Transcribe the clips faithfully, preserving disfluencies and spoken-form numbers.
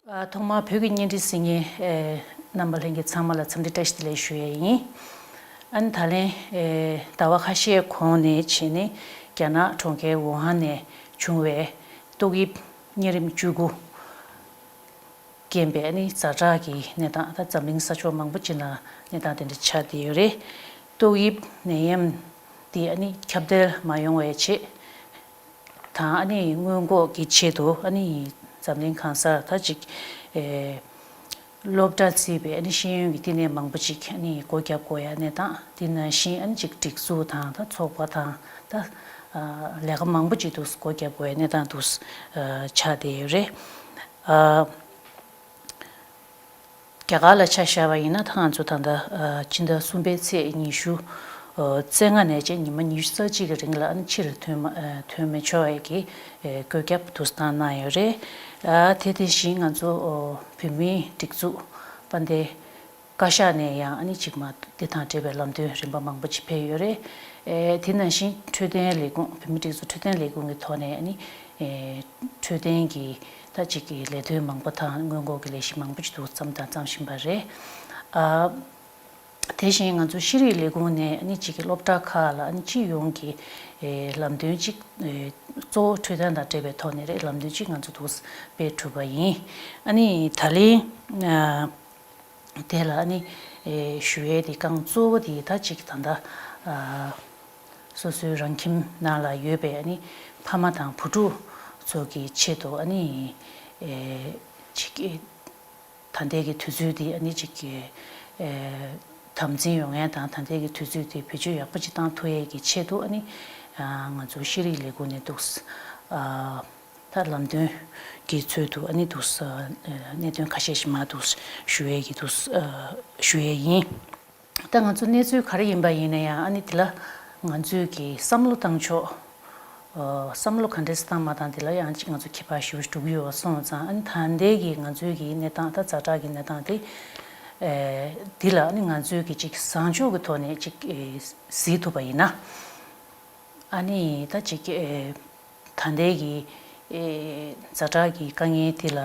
ཨ། ཐོག་མར་བོད་ཀྱི་བརྙན་འཕྲིན་གཟིགས་མཁན་ཨེ་རྣམ་པ་ལྷན་རྒྱས་ཚང་མ་ལ་འཚམས་འདྲི་བཀྲ་ཤིས་བདེ་ལེགས་ཞུ་ཡས་ཡིན། ཨ་ནི་ད་ལན་ཨེ་ཟླ་བ་ཁ་ཤས་གོང་ནས་བྱས་ནས་རྒྱ་ནག་གྲོང་ཁྱེར་ཝུ་ཧན་ནས་བྱུང་བའི་ཏོག་དབྱིབས་གཉན་རིམས་བཅུ་དགུ་རྐྱེན་པས་ཨ་ནི་ཛ་དྲག་གི་གནས་སྟངས། ད་འཛམ་གླིང་ས་ཕྱོགས་མང་པོ་ཅིག་ནང་གནས་སྟངས་དེ་འདྲ་ཆགས་བསྡད་ཡོད་རེད། ཏོག་དབྱིབས་ནད་ཡམས་འདི་ཨ་ནི་ཁྱབ་གདལ་མ་ཡོང་བའི་ཆེད་དང་། ཨ་ནི་སྔོན་འགོག་གི་ཆེད་དུ་ཨ་ནི་འཛམ་གླིང་གང་སར་ད་ཅིག་ཨེ་སློབ་གྲྭ་བརྩིས་པའི་ཨ་ནི་ཤེས་ཡོན་གྱི་བསྟི་གནས་མང་པོ་ཅིག་ཨ་ནི་སྒོ་བརྒྱབ་དགོས་ཡ་གནས་སྟངས། དེ་ནང་བཞིན་ཨ་ནི་ཅིག་སྒྲིག་འཛུགས་དང་ད་ཚོགས་པ་དང་ད་ཨ་ལས་ཀ་མང་པོ་ཅིག་འདུག་སྒོ་བརྒྱབ་དགོས་ཡ་གནས་སྟངས་འདུག་ཨ་ཆགས་བསྡད་ཡོད་རེད། ཨ། རྒྱ་གར་ལ་ཆ་བཞག་པ་ཡིན་ན་ད་ང་ཚོ་ད་ལྟ་ཨ་སྤྱི་ཟླ་གསུམ་པའི་ཚེས་ཉི་ཤུ་ཨ་རྩ་ལྔ་ནས་བྱས་ཉི་མ་ཉི་ཤུ་རྩ་གཅིག་གི་རིང་ལ་ཨ་ནི་ཕྱིར་ཐོན་མ་ཨ་ཐོན་མི་ཆོག་ཡས་ཀྱི་ཨེ་བཀོད་ཁྱབ་དུ་བཏང་གནང་ཡོད་རེད། ཨ་དེ་དེ་བཞིན་ང་ཚོ་ཨོ་བོད་མིའི་སྒྲིག་འཛུགས་དཔལ་ལྡན་བཀའ་ཤག་ནས་ཡང་ཨ་ནི་གཅིག་མ་དེ་དང་འབྲེལ་བའི་ལམ་སྟོན་རིམ་པ་མང་པོ་ཅིག་ཕེབས་ཡོད་རེད། ཨེ་དེ་ནང་བཞིན་འཕྲོད་བསྟེན་ལས་ཁུངས། བོད་མིའི་སྒྲིག་འཛུགས་འཕྲོད་བསྟེན་ལས་ཁུངས་ཀྱི་ཐོག་ནས་ཨ་ནི་ཨེ་འཕྲོད་བསྟེན་གྱི་ད་ཅིག་གི་ལས་དོན་མང་པོ་དང་སྔོན་འགོག་གི་ལས་གཞི་མང་པོ་ཅིག་འདུག་བརྩམས་དང་བརྩམས་བཞིན་པ་རེད། ཨ་དེ་བཞིན་ང་ཚོ་ཤེས་རིག་ལས་ཁུངས་ནས་ཨ་ནི་ཅིག་གི་སློབ་གྲྭ་ཁག་ལ་ཨ་ནི་སྤྱི་ཡོངས་ཀྱི་ཨེ་ལམ་སྟོན་ཅིག་ཨེ་གཙོ་བོ་འཕྲོད་བསྟེན་དང་འབྲེལ་བའི་ཐོག་ནས་རེད། ལམ་སྟོན་ཅིག་ང་ཚོ་འདུག་སྤེལ་གྲུབ་པ་ཡིན། ཨ་ནི་ད་ལན་ཨ་དེ་ལ་ཨ་ནི་ཨེ་ཞུ་ཡས་དེ་རྐང་གཙོ་བོ་དེ་ད་ཅིག་ད་ལྟ་ཨ་སོ་སོའི་རང་ཁྱིམ་ནང་ལ་ཡོད་པའི་ཨ་ནི་ཕ་མ་དང་བུ་ཕྲུག་ཚོ་གི་ཆེད་དུ་ཨ་ནི་ཨེ་ཅིག་ཨེ་ད་ལྟའི་གི་དུས་ཚོད་དེ་ཨ་ནི་ཅིག་ཨེ་དམ་འཛིན་ཡོང་ཡས་དང་། ད་ལྟའི་གི་དུས་ཚོད་དེ་བེད་སྤྱོད་ཡག་པོ་ཅིག་བཏང་ཐུབ་ཡས་ཀྱི་ཆེད་དུ་ཨ་ནི་ཨ་ང་ཚོ་ཤེས་རིག་ལས་ཁུངས་ནས་འདུག་ཨ། ད་ལམ་སྟོན་གྱི་ཚུལ་དུ་ཨ་ནི་འདུག་ས་གནད་དོན་ཁ་ཤས་ཤིག་མར་འདུག་ཞུ་ཡས་ཀྱི་འདུག་ཨ་ཞུ་ཡས་ཡིན། ད་ང་ཚོ་གནས་ཚུལ་ག་རེ་ཡིན་པ་ཡིན་ན་ཡང་ཨ་ནི་དེ་ལ་ང་ཚོས་ཀྱི་བསམ་བློ་བཏང་ཕྱོགས། ཨ་བསམ་བློ་ག་འདྲས་བཏང་མ་བཏང་དེ་ལ་ཡང་ཅིག་ང་ཚོ་ཁྱད་པར་ཞེ་པོ་ཅིག་འགྲོ་གི་ཡོད་པ་སོང་ཙང་། ཨ་ནི་ད་ལྟའི་གི་ང་ཚོའི་གི་གནས་སྟངས། ད་ཛ་དྲག་གི་གནས་སྟངས་དེ་ཨེ་འདི་ལ་ཨ་ནི་ང་ཚོས་ཀྱི་ཅིག་བཟང་ཕྱོགས་ཀྱི་ཐོག་ནས་ཅིག་ཨེ་གཟིགས་ཐུབ་པ་ཡིན་ན། ཨ་ནི་ད་ཅིག་ཨེ་ད་ལྟའི་གི་ཨེ་ཛ་དྲག་གི་དཀའ་ངལ་དེ་ལ།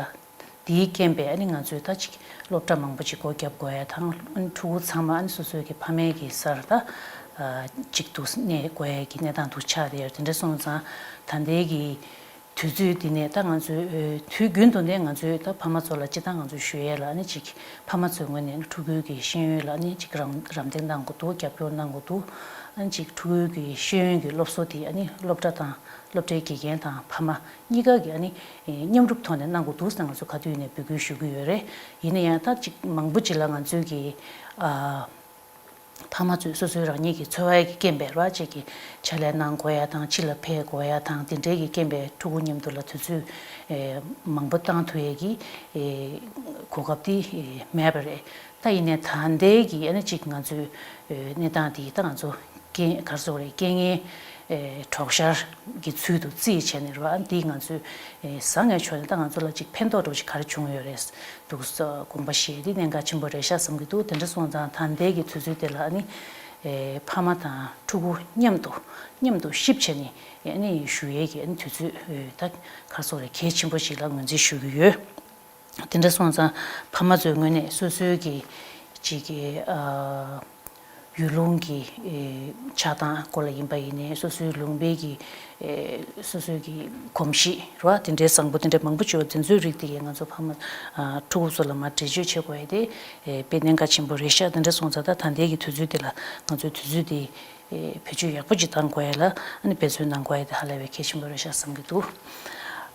དེའི་རྐྱེན་པས་ཨ་ནི་ང་ཚོས་ད་ཅིག་སློབ་གྲྭ་མང་པོ་ཅིག་སྒོ་བརྒྱབ་དགོས་ཡ་དང་། ཨ་ནི་ཕྲུ་གུ་ཚང་མ་ཨ་ནི་སོ་སོའི་གི་ཕ་མའི་གི་སར་ད་ཨ་ཅིག་ཏུ་གནས་དགོས་ཡ་གི་གནས་སྟངས་དུ་ཆགས་བསྡད་ཡོད། དེ་འདྲ་སོང་ཙང་ད་ལྟའི་གི་དུས་ཚོད་འདི་ནས་ད་ང་ཚོའི་ཨེ་དུས་རྒྱུན་དུ་ནས་ང་ཚོའི་ད་ཕ་མ་ཚོ་ལ་སྤྱིར་བཏང་ང་ཚོས་ཞུ་ཡས་ལ་ཨ་ནི་ཅིག་ཕ་མ་ཚོའི་ངོས་ནས་ཕྲུ་གུའི་གི་ཤེས་ཡོན་ལ་ཨ་ནི་ཅིག་རམ་རམ་འདེགས་གནང་དགོས་འདུག་རྒྱབ་སྐྱོར་གནང་དགོས་འདུག་ཨ་ནི་ཅིག་ཕྲུ་གུའི་གི་ཤེས་ཡོན་གི་སློབ་གསོ་དེ་ཨ་ནི་སློབ་གྲྭ་དང་སློབ་གྲྭའི་དགེ་རྒན་དང་ཕ་མ་གཉིས་ཀ་གི་ཨ་ནི་ཨེ་མཉམ་རུབ་ཐོག་ནས་གནང་དགོས་འདུག་ཟེར་ང་ཚོ་ག་དུས་ནས་འབོད་སྐུལ་ཞུ་གི་ཡོད་རེད། ཡིན་ན་ཡང་ད་ཅིག་མང་པོ་ཅིག་ལ་ང་ཚོའི་གི་ཨ་ཕ་མ་ཚོས་སོ་སོའི་རང་ཉིད་ཀྱི་འཚོ་བའི་གི་རྐྱེན་པས་ར་ཅིག་གི་ཕྱག་ལས་གནང་དགོས་ཡ་དང་། ཕྱི་ལ་ཕེབས་དགོས་ཡ་དང་། དེ་འདྲའི་གི་རྐྱེན་པས་ཕྲུ་གུ་མཉམ་དུ་ལ་དུས་ཚོད་ཨེ་མང་པོ་བཏང་ཐུབ་ཡས་ཀྱི་ཨེ་གོ་སྐབས་དེ་ཨེ་མེད་པ་རེད། ད་ཡིན་ནའི་ད་ལྟའི་གི་ཨ་ནི་ཅིག་ང་ཚོའི་ཨེ་གནས་སྟངས་དེ་ད་ང་ཚོ་རྐྱེན་ག་རེ་ཟེར་དགོས་རེད། རྐྱེན་ངན་ཨེ་གྲོགས་ཤར་གྱི་ཚུལ་དུ་བརྩིས་བྱས་ནས་རེད་བ། ཨ་ནི་དེ་ང་ཚོས་ཨེ་བཟང་ངན་ཕྱོགས་ནས་ད་ང་ཚོ་ལ་ཅིག་ཕན་ཐོགས་འདྲ་བོ་ཞིག་ག་རེ་བྱུང་ཡོད་རེད་འདུག་ས་དགོངས་པ་བཞེས་དེ་གནད་འགག་ཆེན་པོ་རེད་ཤག་བསམ་གྱི་འདུག་དེ་འདྲ་སོང་ཙང་ད་ལྟའི་གི་དུས་ཚོད་དེ་ལ་ཨ་ནི་ཨེ་ཕ་མ་དང་ཕྲུ་གུ་མཉམ་དུ་མཉམ་དུ་གཤིབ་བྱས་ནས་ཨ་ནི་ཞུ་ཡས་ཀྱི་ཨ་ནི་དུས་ཚོད་ཨེ་ད་ག་རེ་ཟེར་དགོས་རེད། གལ་ཆེན་པོ་ཞིག་ལ་ངོས་འཛིན་ཞུ་གི་ཡོད། དེ་འདྲ་སོང་ཙང་ཕ་མ་ཚོའི་ངོས་ནས་སོ་སོའི་གི་ཅིག་གི་ཨ་ཡུལ་ལུང་གི་ཨེ་ཆགས་སྟངས་སྐོར་ལ་ཡིན་པ་ཡིན་ནའི། སོ་སོའི་ལུང་པའི་གི་ཨེ་སོ་སོའི་གི་གོམས་གཤིས་རེད་བ། དེ་འདྲའི་བཟང་པོ་དེ་འདྲ་མང་པོ་ཅིག་ཡོད། དེ་ཚོའི་རིགས་དེ་གས་ང་ཚོ་ཕ་མ་ཨ་ཕྲུ་གུ་ཚོ་ལ་མར་འགྲེལ་བརྗོད་བྱེད་དགོས་ཡ་དེ་ཨེ་དཔེ་གནད་འགག་ཆེན་པོ་རེད་ཤག་དེ་འདྲ་སོང་ཙང་ད་ད་ལྟའི་གི་དུས་ཚོད་དེ་ལ་ང་ཚོའི་དུས་ཚོད་དེ་ཨེ་བེད་སྤྱོད་ཡག་པོ་ཅིག་བཏང་དགོས་ཡ་ལ་ཨ་ནི་འབད་བརྩོན་གནང་དགོས་ཡ་དེ་ཧ་ལས་པའི་གལ་ཆེན་པོ་རེད་ཤག་བསམ་གྱི་འདུག་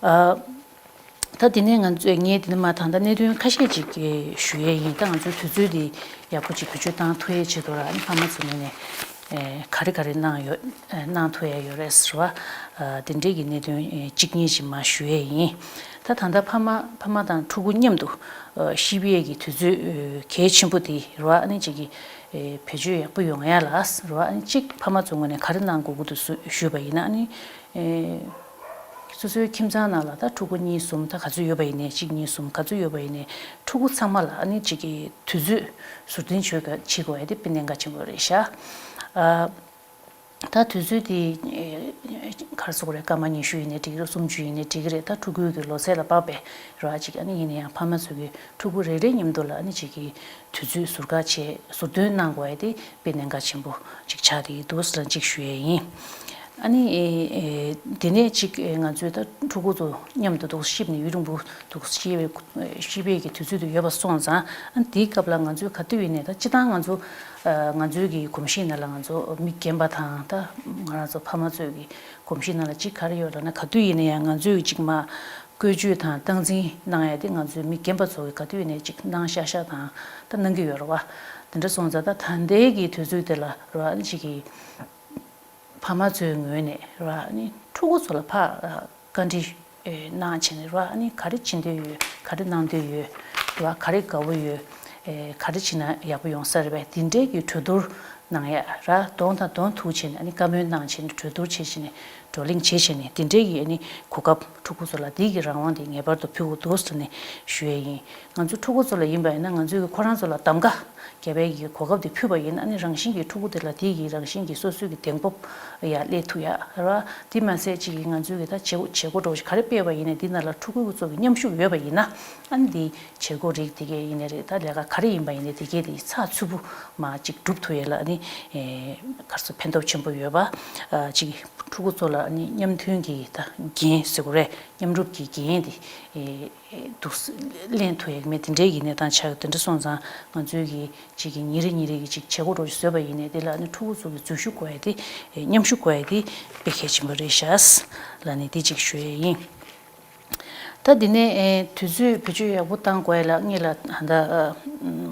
ཨ། ད་དེ་ནས་ང་ཚོས་ངས་དེ་ནས་མ་ད་ལྟ་གནད་དོན་ཁ་ཤས་ཅིག་ཞུ་ཡས་ཡིན། ད་ང་ཚོའི་དུས་ཚོད་འདི་ཡག་པོ་ཅིག་བེད་སྤྱོད་བཏང་ཐུབ་ཡས་ཆེད་དུ་ར། ཨ་ནི་ཕ་མ་ཚོ་ངོས་ནས་ཨེ་ག་རེ་ག་རེ་གནང་ཡོད་ཨེ་གནང་ཐུབ་ཡས་ཡོད་རེད་ཟེར་བ། ཨ་དེ་འདྲས་ཀྱི་གནད་དོན་ཨེ་གཅིག་གཉིས་ཅིག་མར་ཞུ་ཡས་ཡིན། ད་ད་ལྟ་ཕ་མ་ཕ་མ་དང་ཕྲུ་གུ་མཉམ་དུ་ཨ་གཤིབ་ཡས་ཀྱི་དུས་ཚོད་ཨེ་གལ་ཆེན་པོ་འདི་ར། ཨ་ནི་ཅིག་གི་ཨེ་བེད་སྤྱོད་ཡག་པོ་ཡོང་ཡ་ལ་ཟེར་བ། ཨ་ནི་གཅིག་ཕ་མ་ཚོ་ངོས་ནས་ག་རེ་གནང་དགོས་ཀྱི་འདུག་ཞུས་པ་ཡིན་ན། ཨ་ནི། ཨེ། སོ་སོའི་ཁྱིམ་ཚང་ནང་ལ་ད་ཕྲུ་གུ་གཉིས་གསུམ་ད་ག་ཚོད་ཡོད་པ་ཡིན་ནའི། གཅིག་གཉིས་གསུམ་ག་ཚོད་ཡོད་པ་ཡིན་ནའི། ཕྲུ་གུ་ཚང་མ་ལ་ཨ་ནི་གཅིག་གི་དུས་ཚོད་ཟུར་འཐེན་བྱེད་དགོས་བྱེད་དགོས་ཡ་དེ་དཔེ་གནད་འགག་ཆེན་པོ་རེད་ཤག་ཨ། ད་དུས་ཚོད་དེ་ག་རེ་ཟེར་དགོས་རེད། སྐར་མ་ཉི་ཤུ་ཡིན་ནའི་འགྲིག་གི་རེད། སུམ་ཅུ་ཡིན་ནའི་འགྲིག་གི་རེད། ད་ཕྲུ་གུའི་གི་ལོ་ཚད་ལ་དཔག་པའི་རེད་བ། ཅིག་ཨ་ནི་ཡིན་ན་ཡང་ཕ་མ་ཚོ་གི་ཕྲུ་གུ་རེ་རེ་མཉམ་དུ་ལ་ཨ་ནི་ཅིག་གི་དུས་ཚོད་ཟུར་བཀག་བྱས་ཟུར་འདོན་གནང་དགོས་ཡ་དེ་དཔེ་གནད་འགག་ཆེན་པོ་ཅིག་ཆགས་བསྡད་ཀྱི་འདུག་ཟེར་ཅིག་ཞུ་ཡས་ཡིན། ཨ་ནི་ཨེ་ཨེ་དེ་ནས་ཅིག་ཨེ་ང་ཚོས་ད་ཕྲུ་གུ་ཚོ་མཉམ་དུ་འདུག་གཤིབ་ནས་ཡུན་རིང་པོ་འདུག་གཤིབ་པའི་གཤིབ་པའི་གི་དུས་ཚོད་དུ་ཡོད་པ་སོང་ཙང་། ཨ་ནི་དེའི་སྐབས་ལ་ང་ཚོས་ག་དུས་ཡིན་ནའི་ད་སྤྱིར་བཏང་ང་ཚོ་ཨ་ང་ཚོའི་གི་གོམས་གཤིས་ནང་ལ་ང་ཚོ་མི་རྒན་པ་དང་ད་ང་རང་ཚོ་ཕ་མ་ཚོའི་གི་གོམས་གཤིས་ནང་ལ་ཅིག་ག་རེ་ཡོད་ལབ་ན། ག་དུས་ཡིན་ན་ཡང་ང་ཚོས་ཅིག་མ་བཀོལ་སྤྱོད་དང་སྟངས་འཛིན་གནང་ཡ་དེ་ང་ཚོའི་མི་རྒན་པ་ཚོ་གི་ག་དུས་ཡིན་ནའི་ཅིག་གནང་ཤག་ཤག་དང་ད་གནང་གི་ཡོད་རེད་བ། དེ་འདྲ་སོང་ཙང་ད་ད་ལྟའི་གི་དུས་ཚོད་དེ་ལ་རེད་བ། ཅིག་གི་ཕ་མ་ཚོའི་ངོས་ནས་རེད་བ། ཨ་ནི་ཕྲུ་གུ་ཚོ་ལ་ཕར་བཀའ་འདྲི་གནང་བྱས་ནས་རེད་བ། ཨ་ནི་ག་རེ་བྱེད་འདོད་ཡོད། ག་རེ་གནང་འདོད་ཡོད། རེད་བ། ག་རེ་དགའ་བོ་ཡོད། ག་རེ་བྱེད་ན་ཡག་པོ་ཡོང་ས་རེད་པས། དེ་འདྲའི་གི་གྲོས་བསྡུར་གནང་ཡ་ར། གདོང་དང་གདོང་ཐུག་བྱས་ནས་ཨ་ནི་བཀའ་མོལ་གནང་བྱས་ནས་གྲོས་བསྡུར་བྱས་བྱས་ནས་བགྲོ་གླེང་བྱས་བྱས་ནས་དེ་འདྲའི་གི་ཨ་ནི་གོ་སྐབས་ཕྲུ་གུ་ཚོ་ལ་དེའི་གི་རང་དབང་དེ་ངེས་པར་དུ་ཕུལ་དགོས་འདུག་ཟེར་ནས་ཞུ་ཡས་ཡིན། ང་ཚོ་ཕྲུ་གུ་ཚོ་ལ་ཡིན་པ་ཡིན་ན་ང་ཚོས་གི་ཁོ་རང་ཚོ་ལ་གདམ་ག་རྒྱག་པའི་གི་གོ་སྐབས་དེ་ཕུལ་བ་ཡིན་ན། ཨ་ནི་རང་བཞིན་གྱི་ཕྲུ་གུ་དེ་ལ་དེའི་གི་རང་བཞིན་གྱི་སོ་སོའི་གི་གདེང་སྤོབས་ཡར་སླེབས་ཐུབ་ཡ་ར། དེ་མ་ཟད་ཅིག་གི་ང་ཚོའི་གི་ད་བྱེད་སྒོ་བྱེད་སྒོ་འདྲ་བོ་ཞིག་ག་རེ་སྤེལ་བ་ཡིན་ནའི་དེ་ནང་ལ་ཕྲུ་གུ་ཚོ་གི་མཉམ་ཞུགས་ཡོད་པ་ཡིན་ན། ཨ་ནི་དེ་བྱེད་སྒོ་རིགས་དེ་གས་ཡིན་ནའི་རེད། ད་ལས་ཀ་ག་རེ་ཡིན་པ་ཡིན་ནའི་དེ་གས་དེ་ཚགས་ཚུད་པོ་མར་ཅིག་སྒྲུབ་ཐུབ་ཡས་ལ་ཨ་ནི་ཨེ་ག་རེ་ཟེར་ཕན་ཐོགས་ཆེན་པོ་ཡོད་པ། ཨ་ཅིག་ཕྲུ་གུ་ཚོ་ལ་ཨ་ནི་མཉམ་མཐུན་གྱི་ད་འགན་ཟེར་དགོས་རེད། མཉམ་རུབ་ཀྱི་འགན་དེ་ཨེ་འདུག་ལེན་ཐུབ་ཡས་མེད། དེ་འདྲའི་གི་གནས་སྟངས་ཆགས་ཀྱི། དེ་འདྲ་སོང་ཙང་ང་ཚོའི་གི་ཅིག་གི་ཉིན་རེ་ཉིན་རེ་གི་ཅིག་བྱེད་སྒོ་འདྲ་བོ་ཞིག་བཟོས་པ་ཡིན་ནའི་དེ་ལ་ཨ་ནི་ཕྲུ་གུ་ཚོ་གི་འཛུལ་ཞུགས་དགོས་ཡས་དེ་ཨེ་མཉམ་ཞུགས་དགོས་ཡས་དེ་དཔེ་གལ་ཆེན་པོ་རེད་ཤག་ལབ་ནས་དེ་ཅིག་ཞུ་ཡས་ཡིན། ད་འདི་ནས་ཨེ་དུས་ཚོད་བེད་སྤྱོད་ཡག་པོ་བཏང་དགོས་ལ། ངེད་ལ་ད་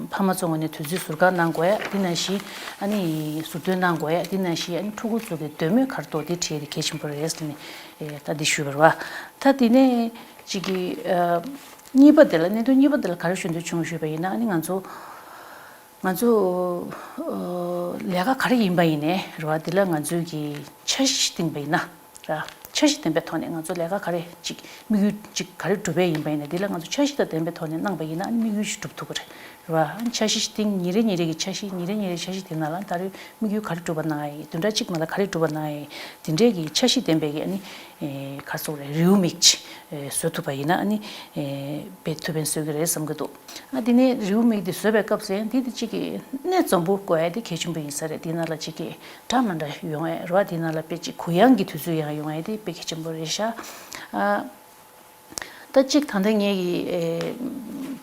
ཕ་མ་ཚོ་ངོས་ནས་དུས་ཚོད་ཟུར་བཀག་གནང་དགོས། དེ་ནང་བཞིན་ཨ་ནི་ཟུར་འདོན་གནང་དགོས། དེ་ནང་བཞིན་ཨ་ནི་ཕྲུ་གུ་ཚོ་གི་འདོད་མོས་ག་རེ་འདུག་དེ་དྲིས་དེ་གལ་ཆེན་པོ་རེད་ཟེར་ནས་ཨེ་ད་འདི་ཞུས་པ་རེད་བ། ད་འདི་ནས་ཅིག་གི་ཨ་གཉིས་པ་དེ་ལ། གནད་དོན་གཉིས་པ་དེ་ལ་ག་རེ་ཞུ་འདོད་བྱུང་ཞུས་པ་ཡིན་ན། ཨ་ནི་ང་ཚོ་ང་ཚོ་ཨ་ལས་ཀ་ག་རེ་ཡིན་པ་ཡིན་ནའི་རེད་བ། འདི་ལ་ང་ཚོས་ཀྱི་འཆར་གཞི་བཏིང་པ་ཡིན་ན། ར། འཆར་གཞི་ལྡན་པའི་ཐོག་ནས་ང་ཚོ་ལས་ཀ་ག་རེ་ཅིག་དམིགས་ཡུལ་ཅིག་ག་རེ་སྒྲུབ་པའི་ཡིན་པ་ཡིན་ན། འདི་ལ་ང་ཚོ་འཆར་གཞི་དང་ལྡན་པའི་ཐོག་ནས་གནང་པ་ཡིན་ན་ཨ་ནི་དམིགས་ཡུལ་ཞིག་སྒྲུབ་ཐུབ་ཀྱི་རེད། ར། འཆར་གཞི་ཞིག་བཏིང་། ཉིན་རེ་ཉིན་རེ་གི་འཆར་གཞི། ཉིན་རེ་ཉིན་རེ་འཆར་གཞི་དེ་ནང་ལ་ད་རེས་དམིགས་ཡུལ་ག་རེ་སྒྲུབ་པ་གནང་ཡ་ཡིན། བདུན་ཕྲག་གཅིག་ནང་ལ་ག་རེ་སྒྲུབ་པ་གནང་ཡ་ཡིན། དེ་འདྲའི་གི་འཆར་གཞི་ལྡན་པའི་གི་ཨ་ནི་ཨེ་ག་རེ་ཟེར་དགོས་རེད། རེའུ་མིག་ཅིག་ཨེ་བཟོ་ཐུབ་པ་ཡིན་ན་ཨ་ནི་ཨེ་དཔེ་ཐུགས་ཕན་གསོས་ཀྱི་རེད་བསམ་གྱི་འདུག་ཨ་དེ་ནས་རེའུ་མིག་དེ་བཟོས་པའི་སྐབས་སུ་ཡང་འདི་དེ་གཅིག་གི་སྣེ་འཛོམས་པོ་དགོས་ཡ་དེ་གལ་ཆེན་པོ་ཡིན་ས་རེད། དེ་ནང་ལ་གཅིག་གི་འདྲ་མི་འདྲ་ཡོང་ཡ་རེད་བ། དེ་ནང་ལ་དཔེ་གཅིག་གུ་ཡངས་ཀྱི་དུས་ཚོད་ཡང་ཡོང་ཡ་དེ་དཔེ་གལ་ཆེན་པོ་རེད་ཤག་ཨ་ད་གཅིག་ད་ལྟ་ངེད་ཀྱི་ཨེ་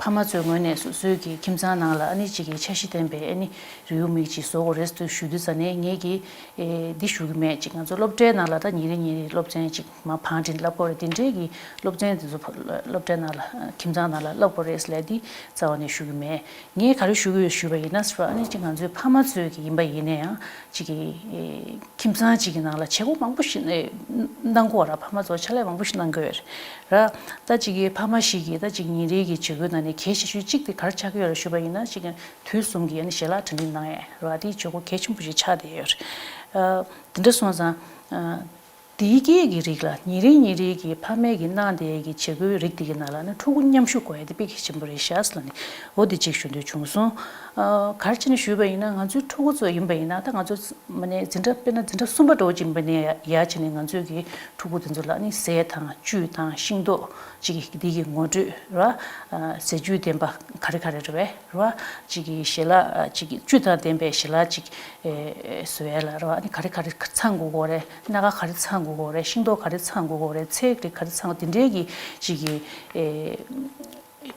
ཕ་མ་ཚོའི་ངོས་ནས་སོ་སོའི་གི་ཁྱིམ་ཚང་ནང་ལ་ཨ་ནི་གཅིག་གི་འཆར་གཞི་ལྡན་པའི་ཨ་ནི་རེའུ་མིག་ཅིག་བཟོ་དགོས་རེད་ཟེར་ཞུ་དུས་ཙ་ནས་ངེད་ཀྱིས་ཨེ་འདི་ཞུ་གི་མེད། ཅིག་ང་ཚོ་སློབ་གྲྭའི་ནང་ལ་ད་ཉིན་རེ་ཉིན་རེ་སློབ་ཚན་ཅིག་མར་བང་བསྒྲིགས་བསླབ་དགོས་རེད། དེ་འདྲའི་གི་སློབ་ཚན་དེ་ཚོ་སློབ་གྲྭའི་ནང་ལ་ཁྱིམ་ཚང་ནང་ལ་བསླབ་དགོས་རེད་ཟེར་ལབ་དེ་རྩ་བ་ནས་ཞུ་གི་མེད། ངས་ག་རེ་ཞུ་གི་ཡོད་ཞུས་པ་ཡིན་ན་ཟེར་བ། ཨ་ནི་ཅིག་ང་ཚོའི་ཕ་མ་ཚོའི་གི་ཡིན་པ་ཡིན་ན་ཡང་ཅིག་གི་ཨེ་ཁྱིམ་ཚང་ཅིག་གི་ནང་ལ་བྱེད་སྒོ་མང་པོ་ཞིག་ཨེ་གནང་གི་ཡོད་ར། ཕ་མ་ཚོ་ཕྱག་ལས་མང་པོ་ཞིག་གནང་གི་ཡོད་ར། ད་ཅིག་གི་ཕ་མ་ཞིག་གིས་ད་ཅིག་ཉིན་རེའི་གི་བྱེད་སྒོའི་ནང་ནས་གལ་ཆེ་ཤོས་གཅིག་དེ་ག་རེ་ཆགས་ཀྱི་ཡོད་ར་ཞུས་པ་ཡིན་ན། ཅིག་དུས་གསུམ་གྱི་ཨ་ནི་ཞལ་ལག་གྲ་སྒྲིག་གནང་ཡས་ར། དེའི་བྱེད་སྒོ་གལ་ཆེན་པོ་ཞིག་ཆགས་བསྡད་ཡོད་རེད། ཨ་དེ་འདྲ་སོང་ཙང་ཨ། དེའི་སྐད་ཀྱི་རིགས་ལ་ཉིན་རེ་ཉིན་རེ་གི་ཕ་མས་ཀྱི་གནང་བསྡད་ཀྱི་བྱེད་སྒོའི་རིགས་དེ་གི་ནང་ལ་ནི་ཕྲུ་གུ་མཉམ་ཞུགས་དགོས་ཡ་དེ་དཔེ་གལ་ཆེན་པོ་རེད་ཤག་ཟེར་ལབ་ནས་འོ་དེ་གཅིག་ཞུ་འདོད་བྱུང་སོང་། ཨ་ག་རེ་བྱས་ནས་ཞུས་པ་ཡིན་ན། ང་ཚོའི་ཕྲུ་གུ་ཚོ་ཡིན་པ་ཡིན་ན། ད་ང་ཚོ་མ་ནས་འཛིན་གྲྭ་དཔེར་ན་འཛིན་གྲྭ་གསུམ་པ་འགྲོ་བཞིན་པ་ནས་ཡར་བྱས་ནས་ང་ཚོའི་གི་ཕྲུ་གུ་དེ་ཚོ་ལ་ནི་ཟས་དང་བཅུད་དང་ཤིང་ཏོག་ཅིག་གི་དེ་གི་ངོ་སྤྲོད་ར། ཨ་ཟས་བཅུད་ལྡན་པ་ག་རེ་ག་རེ་རེད་པས། རེད་བ། གཅིག་གི་ཞལ་ལག་གཅིག་གི་བཅུད་དང་ལྡན་པའི་ཞལ་ལག་གཅིག་ཨེ་བཟོ་ཡ་ལ་རེད་བ། ཨ་ནི་ག་རེ་ག་རེ་ཚང་དགོས་ཀྱི་ཡོད་རེད། སྣ་ཁ་ག་རེ་ཚང་དགོས་ཀྱི་ཡོད་རེད། ཤིང་ཏོག་ག་རེ་ཚང་དགོས་ཀྱི་ཡོད་རེད། ཚལ་རིགས་ག་རེ་ཚང་དགོས། དེ་འདྲའི་གི་གཅིག་གི་ཨེ་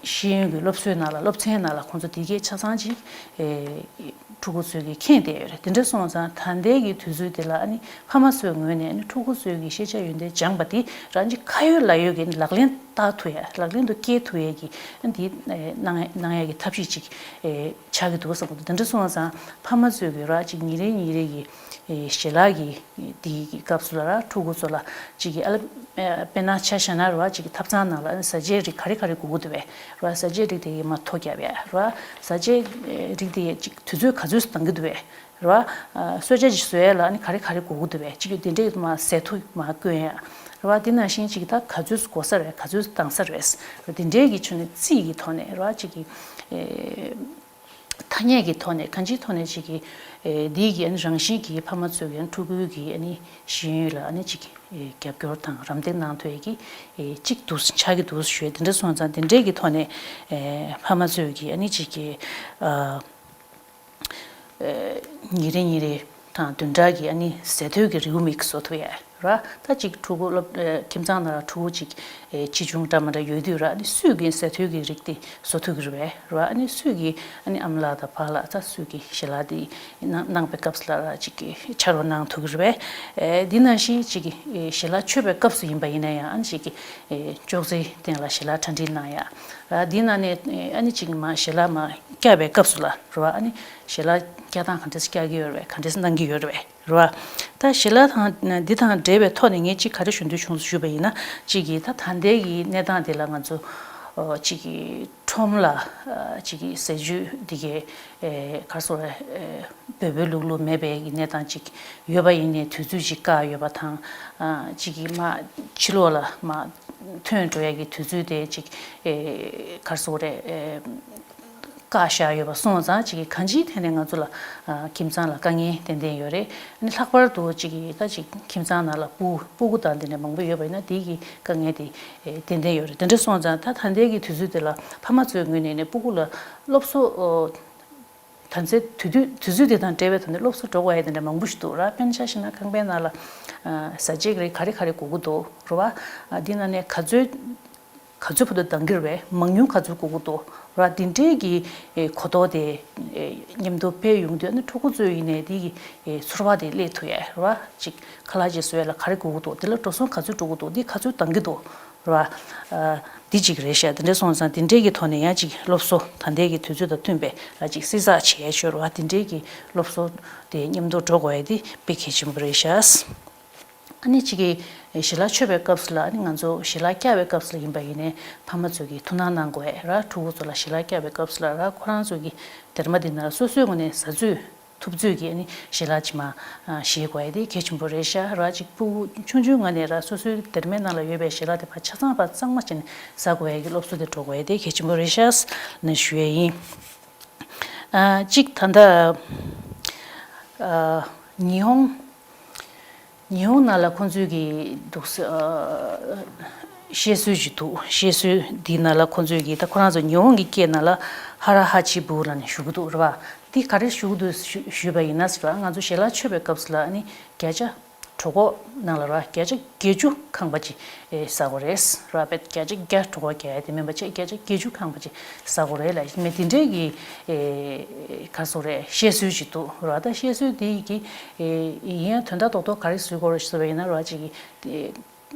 ཤེས་ཡོན་གྱི་སློབ་གསོའི་ནང་ལ་སློབ་ཚན་ནང་ལ་ཁོང་ཚོ་དེ་གའི་ཆ་ཚང་གཅིག་ཨེ་ཕྲུ་གུ་ཚོས་གི་མཁྱེན་བསྡད་ཡོད་རེད། དེ་འདྲ་སོང་ཙང་ད་ལྟའི་གི་དུས་ཚོད་དེ་ལ་ཨ་ནི་ཕ་མ་ཚོའི་ངོས་ནས་ཨ་ནི་ཕྲུ་གུ་ཚོས་གི་ཤེས་བྱ་ཡོན་ཏན་སྦྱངས་པ་དེ་རང་གི་ཁ་ཡོད་ལག་ཡོད་ཀྱི་ལག་ལེན་བསྟར་ཐུབ་ཡ། ལག་ལེན་དུ་སྐྱེལ་ཐུབ་ཡ་གི་ཨ་ནི་དེ་ཨེ་གནང་གནང་ཡ་གི་ཐབས་ཤེས་ཅིག་ཨེ་ཆགས་ཀྱི་འདུག་བསམ་གྱི་འདུག་དེ་འདྲ་སོང་ཙང་ཕ་མ་ཚོས་གི་ར་ཅིག་ཉིན་རེ་ཉིན་རེ་གི་ཨེ་ཞལ་ལག་གི་དེའི་གི་སྐབས་སུ་ལ་ར་ཕྲུ་གུ་ཚོ་ལ་ཅིག་གི་ཨ་ལ་ཨེ་དཔེར་ན་ཆ་བཞག་ན་ར་ཅིག་གི་ཐབ་ཚང་ནང་ལ་ཨ་ནི་བཟའ་བཅའི་རིགས་ག་རེ་ག་རེ་དགོས་ཀྱི་འདུག་པས་ར། བཟའ་བཅའི་རིགས་དེ་གི་མར་ཐོ་རྒྱབ་ཡ་ར། བཟའ་བཅའི་རིགས་དེ་ཅིག་དུས་ཚོད་ག་ཚོད་སུ་གཏང་གི་འདུག་པས། རེད་བ། ཨ་གསོལ་ཇ་ཅིག་བཟོ་ཡས་ལ་ཨ་ནི་ག་རེ་ག་རེ་དགོས་ཀྱི་འདུག་པས། གཅིག་གི་དེ་འདྲས་མ་ཟས་ཐུབ་མ་བསྐོན་ཡ། རེད་བ། དེ་ནང་བཞིན་གཅིག་ད་ག་ཚོད་དགོས་ས་རེད། ག་ཚོད་བཏང་ས་རེད། དེ་འདྲས་ཀྱི་ཆུ་ནི་རྩིས་ཀྱི་ཐོག་ནས་རེད་བ། གཅིག་གི་ཨེ་ ཐ་སྙད་ཀྱི་ཐོག་ནས་གང་ཅིའི་ཐོག་ནས་ཅིག་གི་ཨེ་འདི་གི་ཨ་ནི་རང་བཞིན་གྱི་ཕ་མ་ཚོས་ཀྱི་ཨ་ནི་ཕྲུ་གུའི་གི་ཨ་ནི་ཤེས་ཡོན་ལ་ཨ་ནི་ཅིག་ཨེ་རྒྱབ་སྐྱོར་དང་རམ་འདེགས་གནང་ཐུབ་ཡས་ཀྱི་ཨེ་གཅིག་འདུག་ཆགས་ཀྱི་འདུག་ཞུ་ཡས་དེ་འདྲ་སོང་ཙང་དེ་འདྲའི་གི་ཐོག་ནས་ཨེ་ཕ་མ་ཚོས་ཀྱི་ཨ་ནི་ཅིག་གི་ཨ། ཨེ་ཉིན་རེ་ཉིན་རེ་དང་བདུན་ཕྲག་གི་ཨ་ནི་ཟས་ཐོའི་གི་རེའུ་མིག་བཟོ་ཐུབ་ཡ་ར། ད་ཅིག་ཕྲུ་གུ་སློབ་ཨེ་ཁྱིམ་ཚང་ནང་ལ་ཕྲུ་གུ་ཅིག་ཨེ་ཆེ་ཆུང་འདྲ་མི་འདྲ་ཡོད་དུས་ར། ཨ་ནི་སུས་གི་ཟས་ཐོའི་གི་རིགས་དེ་བཟོ་ཐུབ་གི་རེད་པས་ར། ཨ་ནི་སུས་གི་ཨ་ནི་ཨ་མ་ལགས་དང་ཕ་ལགས་ད་སུས་གི་ཞལ་ལག་དེ་གནང་གནང་པའི་སྐབས་སུ་ལ་ར་ཅིག་གི་ཕྱག་རོགས་གནང་ཐུབ་གི་རེད་པས། ཨེ་འདི་ནང་བཞིན་ཅིག་གི་ཨེ་ཞལ་ལག་མཆོད་པའི་སྐབས་སུ་ཡིན་པ་ཡིན་ན་ཡང་ཨ་ནི་ཅིག་གི་ཨེ་ཅོག་ཙེའི་སྟེང་ལ་ཞལ་ལག་གྲ་སྒྲིག་གནང་ཡ་ར། འདི་ནང་ནས་ཨ་ནི་ཅིག་མ་ཞལ་ལག་མ་བཀྱག་པའི་སྐབས་སུ་ལ་ར། ཨ་ནི་ཞལ་ལག་བཀྱག་སྟངས་ག་འདྲས་བཀྱག་གི་ཡོད་རེད་པས། ག་འདྲས་གནང་གི་ཡོད་རེད་པས་ར། ད་ཞལ་ལག་དང་འདི་དང་འབྲེལ་བའི་ཐོག་ནས་ངས་ཅིག་ག་རེ་ཞུ་འདོད་བྱུང་ཞུས་པ་ཡིན་ན། ཅིག་གིས་ད་ད་ལྟའི་གི་གནས་སྟངས་འདི་ལ་ང་ཚོ་ཨོ་ཅིག་གིས་ཁྲོམ་ལ་ཨ་ཅིག་གིས་ཟས་བཅུད་འདི་གའི་ཨེ་ག་རེ་ཟེར་དགོས་རེད། ཨེ་འབོལ་པོའི་ལུག་ལུག་མེད་པའི་གི་གནས་སྟངས་ཅིག་ཡོད་པ་ཡིན་ནའི་དུས་ཚོད་ཅིག་བཀག་ཡོད་པ་དང་། ཨ་ཅིག་གིས་མ་ཕྱི་ལོགས་ལ་མ་ཐོན་འགྲོ་ཡ་གི་དུས་ཚོད་དེ་ཅིག་ཨེ་ག་རེ་ཟེར་དགོས་རེད། ཨེ་བཀག་བཞག་ཡོད་པ་སོང་ཙང་ཅིག་གིས་གང་ཅིའི་ཐད་ནས་ང་ཚོ་ལ་ཨ་ཁྱིམ་ཚང་ལ་དཀའ་ངལ་ཏན་ཏན་ཡོད་རེད། ཨ་ནི་ལྷག་པར་དུ་ཅིག་གིས་ད་ཅིག་ཁྱིམ་ཚང་ནང་ལ་སྤུ་སྤུ་གུ་དང་དེ་འདྲ་མང་པོ་ཡོད་པ་ཡིན་ན་དེ་གི་དཀའ་ངལ་དེ་ཨེ་ཏན་ཏན་ཡོད་རེད། དེ་འདྲ་སོང་ཙང་ད་ད་ལྟའི་གི་དུས་ཚོད་དེ་ལ་ཕ་མ་ཚོའི་ངོས་ནས་ནི་སྤུ་གུ་ལ་སློབ་གསོ་ཨོ་ད་ཚེ་དུས་དུས་དུས་ཚོད་དེ་དང་འབྲེལ་བའི་ཐོག་ནས་སློབ་གསོ་འགྲོ་དགོས་ཡ་དེ་འདྲ་མང་པོ་ཞིག་འདུག་ར། དཔེར་ན་ཆ་བཞག་ན་ཁང་པའི་ནང་ལ་ཨ་ཟས་བཅད་རིགས་ག་རེ་ག་རེ་དགོས་ཀྱི་འདུག་རེད་བ། ཨ་འདི་ནང་ནས་ག་ཚོད་ག་ཚོད་བར་དུ་འདང་གི་རེད་པས། མང་ཉུང་ག་ཚོད་དགོས་ཀྱི་འདུག་ར། འདི་འདྲའི་གི་ཨེ་གོ་རྟོགས་དེ་ཨེ་མཉམ་དུ་སྤེལ་ཡོང་དུས་ཨ་ནི་ཕྲུ་གུ་ཚོས་ཡིན་ནའི་འདི་གི་ཨེ་ཚོར་བ་དེ་སླེབས་ཐུབ་ཡ་ར། ཅིག་ཁ་ལག་ཅིག་བཟོ་ཡ་ལ་ག་རེ་དགོས་ཀྱི་འདུག་འདི་ལ་འགྲོ་སོང་ག་ཚོད་འགྲོ་གི་འདུག་འདི་ག་ཚོད་འདང་གི་འདུག་ར། ཨ་འདི་གཅིག་རེད་ཤག་འདི་འདྲ་སོང་ཙང་འདི་འདྲའི་གི་ཐོག་ནས་ཡང་ཅིག་སློབ་གསོ་ད་ལྟའི་གི་དུས་ཚོད་དང་མཐུན་པའི་ལ་ཅིག་བསྲི་ཚགས་བྱེད་ཡ་ཤོར་བ་འདི་འདྲའི་གི་སློབ་གསོ་དེ་མཉམ་དུ་འགྲོ་དགོས་ཡ་འདི་དཔེ་གལ་ཆེན་པོ་རེད་ཤག་ཨ་ནི་གཅིག་གིས་ཞལ་ལག་མཆོད་པའི་སྐབས་སུ་ལ་ཨ་ནི་ང་ཚོ་ཞལ་ལག་བཀྱག་པའི་སྐབས་སུ་ལ་ཡིན་པ་ཡིན་ནའི་ཕ་མ་ཚོས་ཀྱིས་ཐུགས་སྣང་གནང་དགོས་ར། ཕྲུ་གུ་ཚོ་ལ་ཞལ་ལག་བཀྱག་པའི་སྐབས་སུ་ལ་ར་ཁོ་རང་ཚོས་ཀྱིས་སྡེར་མ་འདི་ནང་ལ་སོ་སོའི་ངོས་ནས་ཟ་ཚོད་ཐུབ་ཚོད་ཀྱིས་ཨ་ནི་ཞལ་ལག་ཅིག་མ་ཨ་བཞེས་དགོས་ཡ་དེ་གལ་ཆེན་པོ་རེད་ཤག་ར། གཅིག་ཕྲུ་གུ་ཆུང་ཆུང་ངང་ནས་ར་སོ་སོའི་སྡེར་མའི་ནང་ལ་ཡོད་པའི་ཞལ་ལག་དེ་ཕར་ཆ་ཚང་ཕར་གཙང་མ་བྱས་ནས་ཟ་དགོས་ཡ་གི་སློབ་གསོ་དེ་འགྲོ་དགོས་ཡ་དེ་གལ་ཆེན་པོ་རེད་ཤག་ནས་ཞུ་ཡ་ཡིན། ཨ་གཅིག་ད་ལྟ་ཨ་ཉི་ཧོང་ཉི་ཧོང་ནང་ལ་ཁོང་ཚོས་ཀྱི་འདུག་ས་ཨ་བཤད་སྲོལ་ཞིག་འདུག་བཤད་སྲོལ་འདི་ནང་ལ་ཁོང་ཚོས་ཀྱི་ད་ཁོ་རང་ཚོ་ཉི་ཧོང་གི་སྐད་ནང་ལ་ཧ་ར་ཧ་ཆི་བུ་ལབ་ནས་ཞུ་གི་འདུག་རེད་བ། འདི་ག་རེ་ཞུ་གི་འདུག་ཞུ་ཞུས་པ་ཡིན་ན་ཟེར་བ། ང་ཚོ་ཞལ་ལག་མཆོད་པའི་སྐབས་སུ་ལ་ཨ་ནི་བརྒྱ་ཆ་གྲོད་ཁོག་ནང་ལ་ར་བརྒྱ་ཆ་བརྒྱད་ཅུ་ཁེངས་པ་ཅིག་ཨེ་ཟ་དགོས་རེད་ར། བས་བརྒྱ་ཆ་བརྒྱ་གྲོད་ཁོག་རྒྱག་ཡ་དེ་མིན་པ་བྱས་བརྒྱ་ཆ་བརྒྱད་ཅུ་ཁེངས་པ་ཅིག་ཟ་དགོས་རེད་ལབ་མེད། དེ་འདྲའི་གི་ཨེ་ག་རེ་ཟེར་དགོས་རེད། བཤད་སྲོལ་ཞིག་འདུག་ར། ད་བཤད་སྲོལ་དེ་གི་ཨེ་ཡིན་ཡང་དོན་དག་རྡོག་རྡོག་ག་རེ་བཟོ་དགོས་རེད་ཟེར་བ་ཡིན་ན་ར། ཅིག་གི་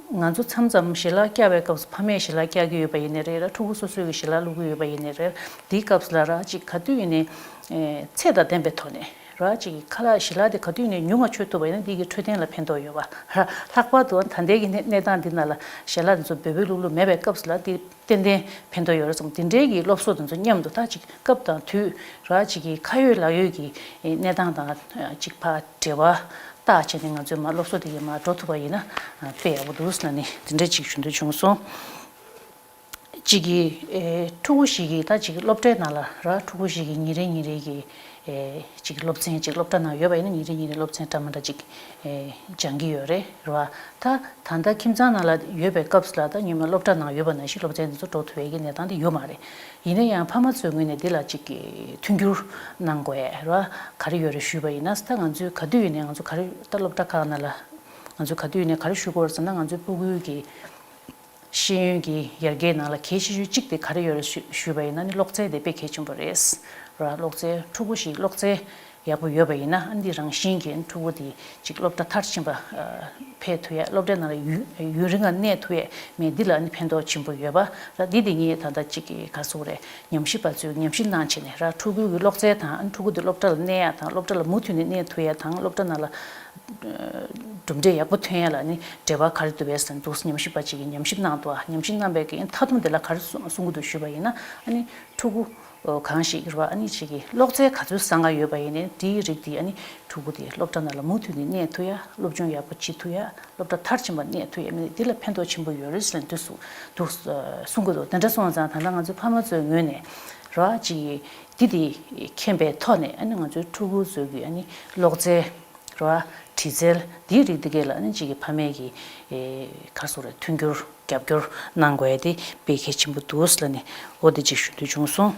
ང་ཚོ་མཚམས་མཚམས་ཞལ་ལག་བཀྱག་པའི་སྐབས་སུ་ཕ་མས་ཞལ་ལག་བཀྱག་གི་ཡོད་པ་ཡིན་ནའི་རེད་ར། ཕྲུ་གུ་སོ་སོས་ཀྱི་ཞལ་ལག་བླུག་གི་ཡོད་པ་ཡིན་ནའི་རེད། དེའི་སྐབས་སུ་ལ་ར་ཅིག་ག་དུས་ཡིན་ནའི་ཨེ་ཚད་དང་ལྡན་པའི་ཐོག་ནས་ར། ཅིག་གི་ཁ་ལག་ཞལ་ལག་དེ་ག་དུས་ནས་ཉུང་ང་མཆོད་ཐུབ་པ་ཡིན་ན་འདི་གི་འཕྲོད་བསྟེན་ལ་ཕན་ཐོགས་ཡོད་པ་ར། ལྷག་པར་དུ་ད་ལྟའི་གི་གནས་གནས་སྟངས་འདི་ནང་ལ་ཞལ་ལག་འདི་ཚོ་འབོལ་པོའི་ལུག་ལུག་མེད་པའི་སྐབས་སུ་ལ་འདི་ཏན་ཏན་ཕན་ཐོགས་ཡོད་རེད་བསམ། འདི་འདྲའི་གི་སློབ་གསོ་འདི་ཚོ་མཉམ་དུ་ད་ཅིག་སྐབས་དང་དུས་ར། ཅིག་གི་ཁ་ཡོད་ལག་ཡོད་ཀྱི་གནས་སྟངས་དང་ཅིག་ཕར་འབྲེལ་བ་བཏགས་བྱས་ནས་ང་ཚོས་མ་སློབ་གསོ་དེ་གི་མ་འགྲོ་ཐུབ་པ་ཡིན་ན་དཔེ་ཡག་པོ་འདུག་ཟེར་ནས་འདི་འདྲ་ཅིག་ཞུ་འདོད་བྱུང་སོང་། གཅིག་གིས་ཨེ་ཕྲུ་གུ་ཞིག་གིས་ད་ཅིག་སློབ་གྲྭའི་ནང་ལ་ར། ཕྲུ་གུ་ཞིག་གིས་ཉིན་རེ་ཉིན་རེ་གི་ཨེ་ཅིག་སློབ་ཚན་ཅིག་སློབ་གྲྭ་ནང་ཡོད་པ་ཡིན་ན་ཉིན་རེ་ཉིན་རེ་སློབ་ཚན་འདྲ་མི་འདྲ་ཅིག་ཨེ་སྦྱང་གི་ཡོད་རེད་ར། ད་ད་ལྟ་ཁྱིམ་ཚང་ནང་ལ་ཡོད་པའི་སྐབས་སུ་ལ་ད་ཉི་མ་སློབ་གྲྭ་ནང་ཡོད་པ་ནང་བཞིན་སློབ་ཚན་འདི་ཚོ་འགྲོ་ཐུབ་པའི་གི་གནས་སྟངས་དེ་ཡོད་མ་རེད། ཡིན་ན་ཡང་ཕ་མ་ཚོའི་ངོས་ནས་འདི་ལ་ཅིག་མཐུན་འགྱུར་གནང་དགོས་ར། ག་རེ་ཡོད་རེད་ཞུས་པ་ཡིན་ན། ད་ང་ཚོས་ག་དུས་ཡིན་ནའི་ང་ཚོ་ག་རེ་ད་སློབ་གྲྭ་ཁག་ནང་ལ་ང་ཚོས་ག་དུས་ཡིན་ནའི་ག་རེ་ཞུ་དགོས་རེད་ཟེར་ན། ང་ཚོའི་ཕྲུ་གུའི་གི་ཤེས་ཡོན་གྱི་ཡར་རྒྱས་ནང་ལ་གལ་ཆེ་ཤོས་གཅིག་དེ་ག་རེ་ཡོད་རེད་ཞུ་ཞུས་པ་ཡིན་ན་ནི་གློག་རྫས་དེ་དཔེ་གལ་ཆེན་པོ་རེད་ར། གློག་རྫས་ཕྲུ་གུ་ཞིག་གློག་རྫས་ཡག་པོ་ཡོད་པ་ཡིན་ན་ཨ་འདི་རང་བཞིན་གྱིས་ཕྲུ་གུ་དེ་ཅིག་སློབ་གྲྭ་མཐར་ཕྱིན་པ་ཨ་ཕེབས་ཐུབ་ཡ། སློབ་གྲྭའི་ནང་ལ་ཡུན་ཡུན་རིང་ང་གནས་ཐུབ་ཡས་མེད། འདི་ལ་ཨ་ནི་ཕན་ཐོགས་ཆེན་པོ་ཡོད་པ་ར། འདི་དེ་ངས་ད་ལྟ་ཅིག་གི་ག་རེ་ཟེར་དགོས་རེད། ཉམས་ཞིབ་པ་ཚོས་ཉམས་ཞིབ་གནང་བྱས་ནས་ར། ཕྲུ་གུ་གི་གློག་རྫས་དང་ཨ་ནི་ཕྲུ་གུ་དེ་སློབ་གྲྭ་ལ་གནས་ཡ་དང་སློབ་གྲྭ་ལ་མུ་མཐུད་ནས་གནས་ཐུབ་ཡ་དང་སློབ་གྲྭ་ནང་ལ་གྲུབ་འབྲས་ཡག་པོ་ཐོན་ཡ་ལ་ནི་འབྲེལ་བ་ག་རེ་འདུག་པས་ཟེར་འདུག་ཉམས་ཞིབ་པ་ཅིག་གིས་ཉམས་ཞིབ་གནང་འདུག་ཉམས་ཞིབ་གནང་པའི་གི་མཐའ་སྡོམ་དེ་ལ་ག་རེ་གསུང་གསུང་གི་འདུག་ཞུས་པ་ཡིན་ན། ཨ་ནི་ཕྲུ་གུ་གང་ཞིག་རེད་བ། ཨ་ནི་ཅིག་གི་གློག་རྫས་ག་ཚོད་བཟང་ང་ཡོད་པ་ཡིན་ནའི་དེའི་རིགས་དེ་ཨ་ནི་ཕྲུ་གུ་དེ་སློབ་གྲྭ་ནང་ལ་མུ་མཐུད་ནས་གནས་ཐུབ་ཡ། སློབ་སྦྱོང་ཡག་པོ་བྱེད་ཐུབ་ཡ། སློབ་གྲྭ་མཐར་ཕྱིན་པ་གནས་ཐུབ་ཡ་མིན་ནའི་དེ་ལ་ཕན་ཐོགས་ཆེན་པོ་ཡོད་རེད་ཟེར་ནས་འདུག་གསུང་གི་འདུག་གསུང་གི་འདུག་དེ་འདྲ་སོང་ཙང་ད་ལྟ་ང་ཚོའི་ཕ་མ་ཚོའི་ངོས་ནས་ ར་ཅིག་འདི་དེ་མཁྱེན་པའི་ཐོག་ནས་ཨ་ནི་ང་ཚོའི་ཕྲུ་གུ་ཚོའི་གི་ཨ་ནི་ཀློག་རྩལ་ར་དྲི་རྩལ་འདིའི་རིགས་འདི་གས་ལ་ཨ་ནི་ཅིག་གི་ཕ་མས་ཀྱི་ག་རེ་ཟེར་དགོས་རེད། མཐུན་འགྱུར་རྒྱབ་སྐྱོར་གནང་དགོས་ཡ་དེ་དཔེ་གལ་ཆེན་པོ་འདུག་ལབ་ནས་འོ་དེ་ཅིག་ཞུ་འདོད་བྱུང་སོང་།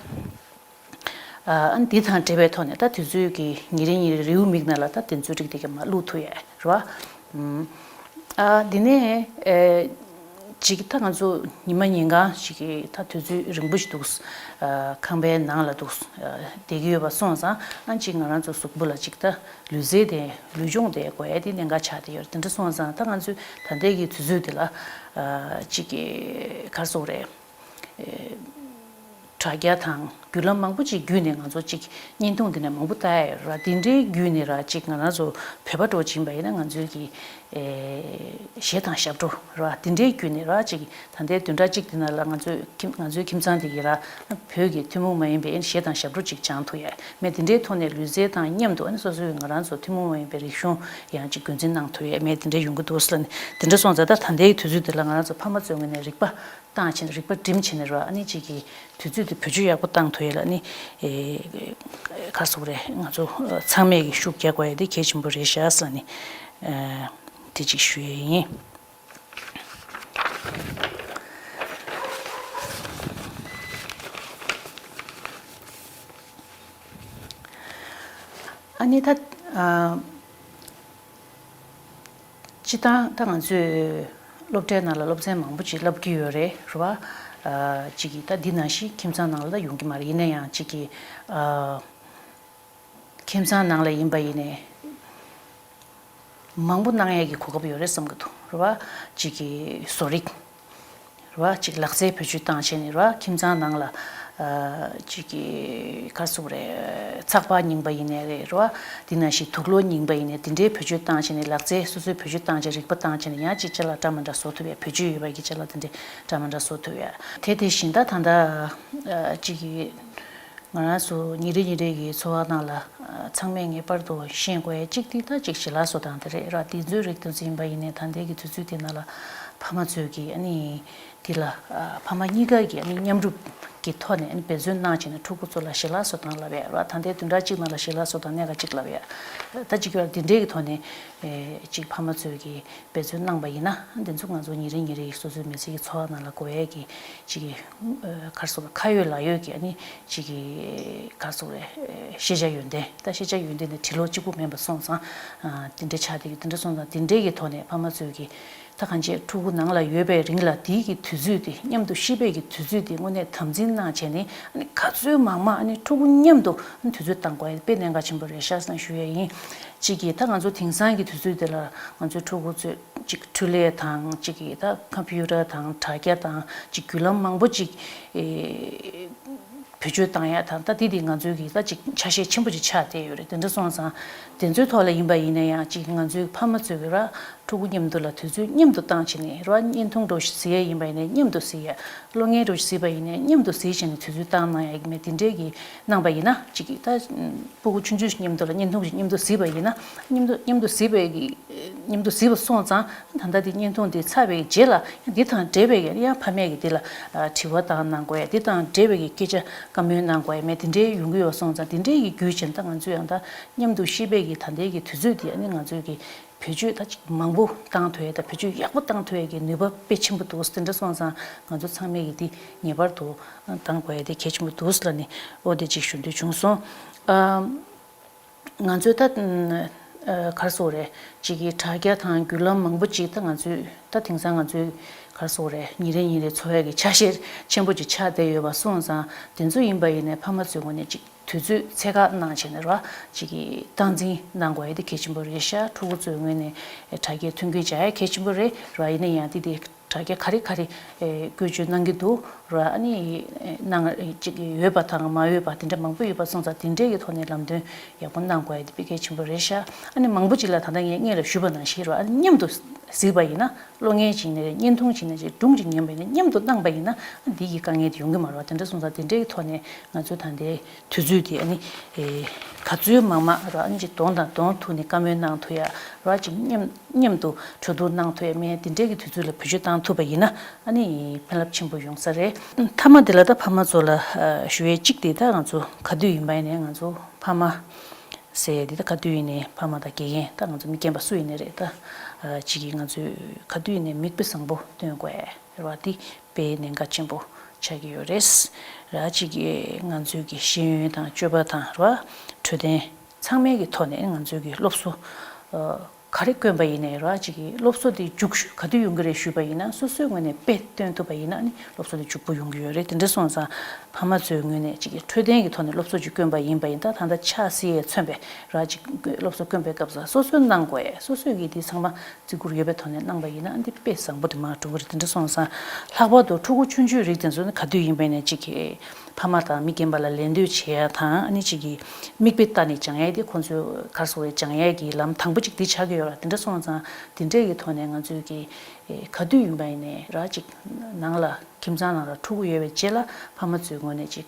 ཨ་འདི་དང་འབྲེལ་བའི་ཐོག་ནས་ད་དུས་ཚོད་ཀྱི་ཉིན་རེ་ཉིན་རེ་རེའུ་མིག་ནང་ལ་ད་དེ་ཚོའི་རིགས་དེ་གས་མར་བླུག་ཐུབ་ཡ་རེད་བ། ཨ་འདི་ནས་ཨེ་ཅིག་ད་ང་ཚོ་ཉི་མ་ཉིན་གང་ཞིག་གི་ད་དུས་ཚོད་རིང་པོ་ཞིག་འདུག་ཨ་ཁང་པའི་ནང་ལ་འདུག་ཨ་བསྡད་ཀྱི་ཡོད་པ་སོང་ཙང་ཨ་ཅིག་ང་རང་ཚོ་གཟུགས་པོ་ལ་ཅིག་ད་ལུས་རྩལ་དེ་ལུས་སྦྱོང་དེ་དགོས་ཡ་དེ་གནད་འགག་ཆགས་བསྡད་ཡོད་རེད། དེ་འདྲ་སོང་ཙང་ད་ང་ཚོས་ད་ལྟའི་གི་དུས་ཚོད་དེ་ལ་ཨ་ཅིག་གི་ག་རེ་ཟེར་དགོས་རེད། ཨེ་དྲ་རྒྱ་དང་བརྒྱུད་ལམ་མང་པོ་ཅིག་བརྒྱུད་ནས་ང་ཚོ་ཅིག་བརྙན་ཐུང་འདི་ནས་མང་པོ་ལྟ་ཡ་ཡོད་ར། འདི་འདྲའི་བརྒྱུད་ནས་ར་ཅིག་ང་རང་ཚོ་བོད་པ་འདྲ་བོ་ཅིག་ཡིན་པ་ཡིན་ན་ང་ཚོའི་གི་ཨེ་གཞས་དང་ཞབས་བྲོ་ར་འདི་འདྲའི་བརྒྱུད་ནས་ར་ཅིག་ད་ལྟའི་བདུན་ཕྲག་གཅིག་འདི་ནང་ལ་ང་ཚོའི་ཁྱིམ་ང་ཚོའི་ཁྱིམ་ཚང་འདི་གི་ར་བོད་ཀྱི་ཐུན་མོང་མ་ཡིན་པའི་གཞས་དང་ཞབས་བྲོ་ཅིག་སྦྱང་ཐུབ་ཡ་མེད། འདི་འདྲའི་ཐོག་ནས་ལུས་རྩལ་དང་མཉམ་དུ་ཨ་ནི་སོ་སོའི་ང་རང་ཚོ་ཐུན་མོང་མ་ཡིན་པའི་རིག་གཞུང་ཡང་ཅིག་རྒྱུན་འཛིན་གནང་ཐུབ་ཡ་མེད། འདི་འདྲའི་ཡོང་གི་འདུག་ཟེར་ལབ་ནས་འདི་འདྲ་སོང་ཙང་ད་ད་ལྟའི་དུས་ཚོད་འདི་ལ་ང་རང་ཚོ་ཕ་མ་ཚོའི་ངོས་ནས་རིག་པ་བཏང་བྱས་ནས་རིག་པ་སྒྲིམ་བྱས་ནས་ར་ཨ་ནི་གཅིག་གི་དུས་ཚོད་དེ་བེད་སྤྱོད་ཡག་པོ་བཏང་ཐུབ་ཡས་ལ་ཨ་ནི་ཨེ་ག་རེ་ཟེར་དགོས་རེད། ང་ཚོ་ཚང་མས་ཀྱི་ཤུགས་རྒྱག་དགོས་ཡས་དེ་གལ་ཆེན་པོ་རེད་ཤག་ཟེར་ནས་ཨེ་དེ་གཅིག་ཞུ་ཡས་ཡིན། ཨ་ནི་ད་ཨ། སྤྱིར་བཏང་ད་ང་ཚོས་སློབ་གྲྭའི་ནང་ལ་སློབ་ཚན་མང་པོ་ཅིག་བསླབ་ཀྱི་ཡོད་རེད། རེད་བ། ཨ་གཅིག་གིས་ད་འདི་ནང་བཞིན་ཁྱིམ་ཚང་ནང་ལ་ད་ཡོང་གི་མ་རེད། ཡིན་ན་ཡང་གཅིག་གིས་ཨ་ཁྱིམ་ཚང་ནང་ལ་ཡིན་པ་ཡིན་ནའི་མང་པོ་གནང་ཡས་ཀྱི་གོ་སྐབས་ཡོད་རེད་བསམ་གྱི་འདུག་རེད་བ། གཅིག་གིས་བཟོ་རིག་རེད་བ། གཅིག་ལག་རྩལ་བེད་སྤྱོད་བཏང་བྱས་ནས་རེད་བ། ཁྱིམ་ཚང་ནང་ལ་ཨ་གཅིག་གི་ག་རེ་ཟེར་དགོས་རེད། ཚགས་པར་རྙིང་པ་ཡིན་ནའི་རེད་རེད་བ། འདི་ནང་བཞིན་དུག་ལོག་རྙིང་པ་ཡིན་ནའི་འདི་འདྲའི་བེད་སྤྱོད་བཏང་བྱས་ནས་ལག་རྩལ་སོ་སོའི་བེད་སྤྱོད་བཏང་བྱས་རིག་པ་བཏང་བྱས་ནས་ཡང་གཅིག་ཅ་ལག་འདྲ་མི་འདྲ་བཟོ་ཐུབ་ཡ། བེད་སྤྱོད་ཡོད་པ་གི་ཅ་ལག་འདི་འདྲའི་འདྲ་མི་འདྲ་བཟོ་ཐུབ་ཡ། དེ་དེ་བཞིན་ད་ད་ལྟ་ཨ་གཅིག་གི་ང་རང་ཚོ་ཉིན་རེ་ཉིན་རེ་གི་འཚོ་བ་ནང་ལ་ཨ་ཚང་མས་ངེས་པར་དུ་ཤེས་དགོས་ཡ་གཅིག་དེ་ད་གཅིག་ཞལ་ལག་བཟོ་སྟངས་དེ་རེད་ར། དེ་ཚོའི་རིགས་དེ་ཚོ་ཡིན་པ་ཡིན་ནའི་ད་ལྟའི་གི་དུས་ཚོད་དེ་ནང་ལ་ཕ་མ་ཚོས་ཀྱི་ཨ་ནི་དེ་ལ་ཨ་ཕ་མ་གཉིས་ཀ་གི་ཨ་ནི་མཉམ་རུབ་ཀྱི་ཐོག་ནས་ཨ་ནི་འབད་བརྩོན་གནང་བྱས་ནས་ཕྲུ་གུ་ཚོ་ལ་ཞལ་ལག་བཟོ་སྟངས་ལབ་ཡ་ར། ད་ལྟའི་བདུན་ཕྲག་གཅིག་ནང་ལ་ཞལ་ལག་བཟོ་སྟངས་གནད་འགག་གཅིག་ལབ་ཡ། ད་གཅིག་གི་དེ་འདྲའི་གི་ཐོག་ནས་ཨེ་གཅིག་ཕ་མ་ཚོས་ཀྱི་འབད་བརྩོན་གནང་པ་ཡིན་ན་འདི་ཚོ་ང་ཚོ་ཉིན་རེ་ཉིན་རེ་ཡི་སོ་སོའི་མི་ཚེ་གི་འཚོ་བ་ནང་ལ་དགོས་ཡས་ཀྱི་གཅིག་གི་ཨ་ག་རེ་ཟེར་དགོས་རེད། ཁ་ཡོད་ལག་ཡོད་ཀྱི་ཨ་ནི་གཅིག་གི་ག་རེ་ཟེར་དགོས་རེད། ཤེས་བྱ་ཡོན་ཏན་ད་ཤེས་བྱ་ཡོན་ཏན་དེ་ཁྲི་ལོ་གཅིག་པུ་མིན་པ་སོང་ཙང་ཨ་དེ་འདྲ་ཆགས་བསྡད་ཀྱི། དེ་འདྲ་སོང་ཙང་དེ་འདྲའི་གི་ཐོག་ནས་ཕ་མ་ཚོས་ཀྱི་ད་གང་ཅི་ཕྲུ་གུ་ནང་ལ་ཡོད་པའི་རིང་ལ་དེའི་གི་དུས་ཚོད་དེ་མཉམ་དུ་གཤིབ་པའི་གི་དུས་ཚོད་དེ་དངོས་གནས་དམ་འཛིན་གནང་བྱས་ནས་ཨ་ནི་ག་ཚོད་མང་མང་ཨ་ནི་ཕྲུ་གུ་མཉམ་དུ་ཨ་ནི་དུས་ཚོད་བཏང་དགོས་ཡ་དཔེ་གནད་འགག་ཆེན་པོ་རེད་ཤག་ཟེར་ནས་ཞུ་ཡ་ཡིན། གཅིག་གིས་ད་ང་ཚོ་དེང་སང་གི་དུས་ཚོད་དེ་ལ་ང་ཚོའི་ཕྲུ་གུ་ཚོས་གཅིག་འཕྲུལ་ལས་དང་གཅིག་གིས་ད་ཁམ་པུ་ཊར་དང་དྲ་རྒྱ་དང་གཅིག་བརྒྱུད་ལམ་མང་པོ་གཅིག་ཨེ་བེད་སྤྱོད་བཏང་ཡ་དང་ད་དེ་དེ་ང་ཚོའི་གི་ད་གཅིག་ཆ་ཤས་ཆེན་པོ་ཅིག་ཆགས་བསྡད་ཡོད་རེད། དེ་འདྲ་སོང་ཙང་དེ་ཚོའི་ཐོག་ལ་ཡིན་པ་ཡིན་ན་ཡང་གཅིག་ང་ཚོའི་ཕ་མ་ཚོས་གི་ར་ཕྲུ་གུ་མཉམ་དུ་ལ་དུས་ཚོད་མཉམ་དུ་བཏང་བྱས་ནས་ར་བརྙན་ཐུང་འདྲ་བོ་ཞིག་གཟིགས་ཡ་ཡིན་པ་ཡིན་ན་མཉམ་དུ་གཟིགས་ཡ། གློག་བརྙན་འདྲ་བོ་ཞིག་གཟིགས་པ་ཡིན་ན་མཉམ་དུ་གཟིགས་བྱས་ནས་དུས་ཚོད་བཏང་གནང་ཡ་གི་མེད། དེ་འདྲའི་གི་གནང་པ་ཡིན་ན་གཅིག་གི་ད་སྤུ་གུ་ཆུང་ཆུང་ཞིག་མཉམ་དུ་ལ་བརྙན་ཐུང་ཞིག་མཉམ་དུ་གཟིགས་པ་ཡིན་ན་མཉམ་དུ་མཉམ་དུ་གཟིགས་པའི་གི་མཉམ་དུ་གཟིགས་པ་སོང་ཙང་ད་ལྟ་དེ་བརྙན་ཐུང་དེ་ཚར་བའི་རྗེས་ལ་ཡང་འདི་དང་འབྲེལ་བའི་གི་ཡང་ཕ་མས་གི་འདི་ལ་དྲི་བ་བཏང་གནང་དགོས་ཡ། འདི་དང་འབྲེལ་བའི་གི་སྐད་ཆ་བཀའ་མོལ་གནང་དགོས་ཡ་མེད། དེ་འདྲའི་ཡོང་གི་ཡོད་སོང་ཙང་དེ་འདྲའི་གི་བརྒྱུད་བྱས་ད་ང་ཚོས་ཡང་ད་མཉམ་དུ་གཤིབ་པའི་གི་ད་ལྟའི་གི་དུས་ཚོད་འདི་ཨ་ནི་ང་ཚོའི་གི་བེད་སྤྱོད་ད་ཅིག་མང་པོ་བཏང་ཐུབ་ཡ་ད་བེད་སྤྱོད་ཡག་པོ་བཏང་ཐུབ་ཡ་གི་ནུས་པ་དཔེ་ཆེན་པོ་འདུག་དེ་འདྲ་སོང་ཙང་ང་ཚོ་ཚང་མས་གི་འདི་ངེས་པར་དུ་བཏང་དགོས་ཡ་དེ་གལ་ཆེན་པོ་འདུག་ལབ་ནས་འོ་དེ་ཅིག་ཞུ་འདོད་བྱུང་སོང་། ཨ། ང་ཚོས་ད་ཨ་ག་རེ་ཟེར་དགོས་རེད། གཅིག་གི་དྲ་རྒྱ་དང་བརྒྱུད་ལམ་མང་པོ་ཅིག་ད་ང་ཚོས་ད་དེང་སང་ང་ཚོའི་ག་རེ་ཟེར་དགོས་རེད། ཉིན་རེ་ཉིན་རེ་འཚོ་བའི་གི་ཆ་ཤས་ཆེན་པོ་ཅིག་ཆགས་བསྡད་ཡོད་པ་སོང་ཙང་དེ་ཚོ་ཡིན་པ་ཡིན་ནའི་ཕ་མ་ཚོའི་ངོས་ནས་ཅིག་དུས་ཚོད་ཚད་བཀག་གནང་བྱས་ནས་ར་ཅིག་གི་སྟངས་འཛིན་གནང་དགོས་ཡ་དེ་གལ་ཆེན་པོ་རེད་ཤག་ཕྲུ་གུ་ཚོའི་ངོས་ནས་དྲ་རྒྱའི་མཐུན་རྐྱེན་སྦྱར་ཡ་གལ་ཆེན་པོ་རེད་ར། ཡིན་ན་ཡང་དེ་དེ་དྲ་རྒྱ་ག་རེ་ག་རེ་ཨེ་བཀོལ་སྤྱོད་གནང་གི་འདུག་ར། ཨ་ནི་ཨེ་གནང་ཅིག་ཡོད་པ་དང་མ་ཡོད་པ་དེ་འདྲ་མང་པོ་ཡོད་པ་སོང་ཙང་དེ་འདྲའི་གི་ཐོག་ནས་ལམ་སྟོན་ཡག་པོ་གནང་དགོས་ཡ་དེ་དཔེ་གལ་ཆེན་པོ་རེད་ཤག་ཨ་ནི་མང་པོ་ཅིག་ལ་ད་ལྟ་ངས་སྔོན་ལ་ཞུས་པ་ནང་བཞིན་ར། ཨ་ནི་མཉམ་དུ་གཟིགས་པ་ཡིན་ན་གློག་བརྙན་བྱས་ནས་རེད། བརྙན་ཐུང་བྱས་ནས་རེད། སྒྲུང་ཅིག་ཉན་པ་ཡིན་ན་མཉམ་དུ་གནང་པ་ཡིན་ན་ཨ་འདི་གི་དཀའ་ངལ་དེ་ཡོང་གི་མ་རེད་བ། དེ་འདྲ་སོང་ཙང་དེ་འདྲའི་གི་ཐོག་ནས་ང་ཚོས་ད་ལྟའི་དུས་ཚོད་དེ་ཨ་ནི་ཨེ་ག་ ག་ཚོད་མང་མང་ར་ཨ་ནི་ཅིག་གདོང་དང་གདོང་ཐུག་ནས་བཀའ་མོལ་གནང་ཐུབ་ཡ་ར་ཅིག་མཉམ་མཉམ་དུ་གྲོས་བསྡུར་གནང་ཐུབ་ཡ་མེད་དེ་འདྲའི་གི་དུས་ཚོད་ལ་བེད་སྤྱོད་བཏང་ཐུབ་པ་ཡིན་ན་ཨ་ནི་ཕན་རླབས་ཆེན་པོ་ཡོང་ས་རེད། མཐའ་མ་དེ་ལ་ད་ཕ་མ་ཚོ་ལ་ཞུ་ཡས་གཅིག་དེ་ད་ང་ཚོ་ག་དུས་ཡིན་པ་ཡིན་ནའི་ང་ཚོ་ཕ་མ་ཟེར་ཡས་དེ་ད་ག་དུས་ཡིན་ནའི་ཕ་མ་དང་དགེ་རྒན་ད་ང་ཚོ་མི་རྒན་པ་སུ་ཡིན་ནའི་རེད། ད་ཅིག་གིས་ང་ཚོས་ག་དུས་ཡིན་ནའི་མིག་དཔེ་བཟང་པོ་སྟོན་དགོས་རེད་བ། དེ་དཔེ་གནད་འགག་ཆེན་པོ་ཆགས་ཀྱི་ཡོད་རེད། ར་ཅིག་གིས་ང་ཚོའི་གི་ཤེས་ཡོན་དང་སྤྱོད་པ་དང་ར་འཕྲོད་བསྟེན་ཚང་མའི་གི་ཐོག་ནས་ང་ཚོའི་གི་སློབ་གསོ་ག་རེ་བསྐོན་པ་ཡིན་ནའི་ར་ཅིག་གི་སློབ་གསོ་དེ་རྒྱུགས་ཤུགས་ག་དུས་ཡོང་གི་རེད་ཞུས་པ་ཡིན་ན་སོ་སོའི་ངོས་ནས་དཔེ་སྟོན་ཐུབ་པ་ཡིན་ན་ནི་སློབ་གསོ་དེ་རྒྱུགས་པོ་ཡོང་གི་ཡོད་རེད། དེ་འདྲ་སོང་ཙང་ཕ་མ་ཚོའི་ངོས་ནས་ཅིག་གི་འཕྲོད་བསྟེན་གི་ཐོག་ནས་སློབ་གསོ་ཅིག་བསྐོན་པ་ཡིན་པ་ཡིན་ད་ད་ལྟ་ཆ་སྲིད་ཡས་མཚོན་པའི་ར་ཅིག་སློབ་གསོ་བསྐོན་པའི་སྐབས་སུ་སོ་སོའི་གནང་དགོས་སོ་སོའི་གི་དེ་ཚང་མ་བརྩི་བཀུར་ཡོད་པའི་ཐོག་ནས་གནང་པ་ཡིན་ན་འདི་དཔེ་བཟང་པོ་དེ་མར་འགྲོ་གི་རེད། དེ་འདྲ་སོང་ཙང་ལྷག་པར་དུ་ཕྲུ་གུ་ཆུང་ཆུང་རིགས་དེ་ཚོ་ནི་ག་དུས་ཡིན་པ་ཡིན་ནའི་གཅིག་གི་ཕ་མ་དང་མི་རྒན་པ་ལ་ལད་ཟློས་བྱེད་ཡ་དང་ཨ་ནི་གཅིག་གི་མིག་དཔེ་ལྟ་ནས་སྦྱང་ཡ་དེ་ཁོང་ཚོའི་གར་སོང་བའི་སྦྱང་ཡ་གི་ལམ་དང་པོ་གཅིག་འདི་ཆགས་ཀྱི་ཡོད་ར། དེ་འདྲ་སོང་ཙང་དེ་འདྲས་ཀྱི་ཐོག་ནས་ང་ཚོས་ཀྱི་ག་དུས་ཡིན་པ་ཡིན་ནའི་ར་གཅིག་ནང་ལ་ཁྱིམ་ཚང་ནང་ལ་ཕྲུ་གུ་ཡོད་པའི་རྗེས་ལ་ཕ་མ་ཚོའི་ངོས་ནས་གཅིག་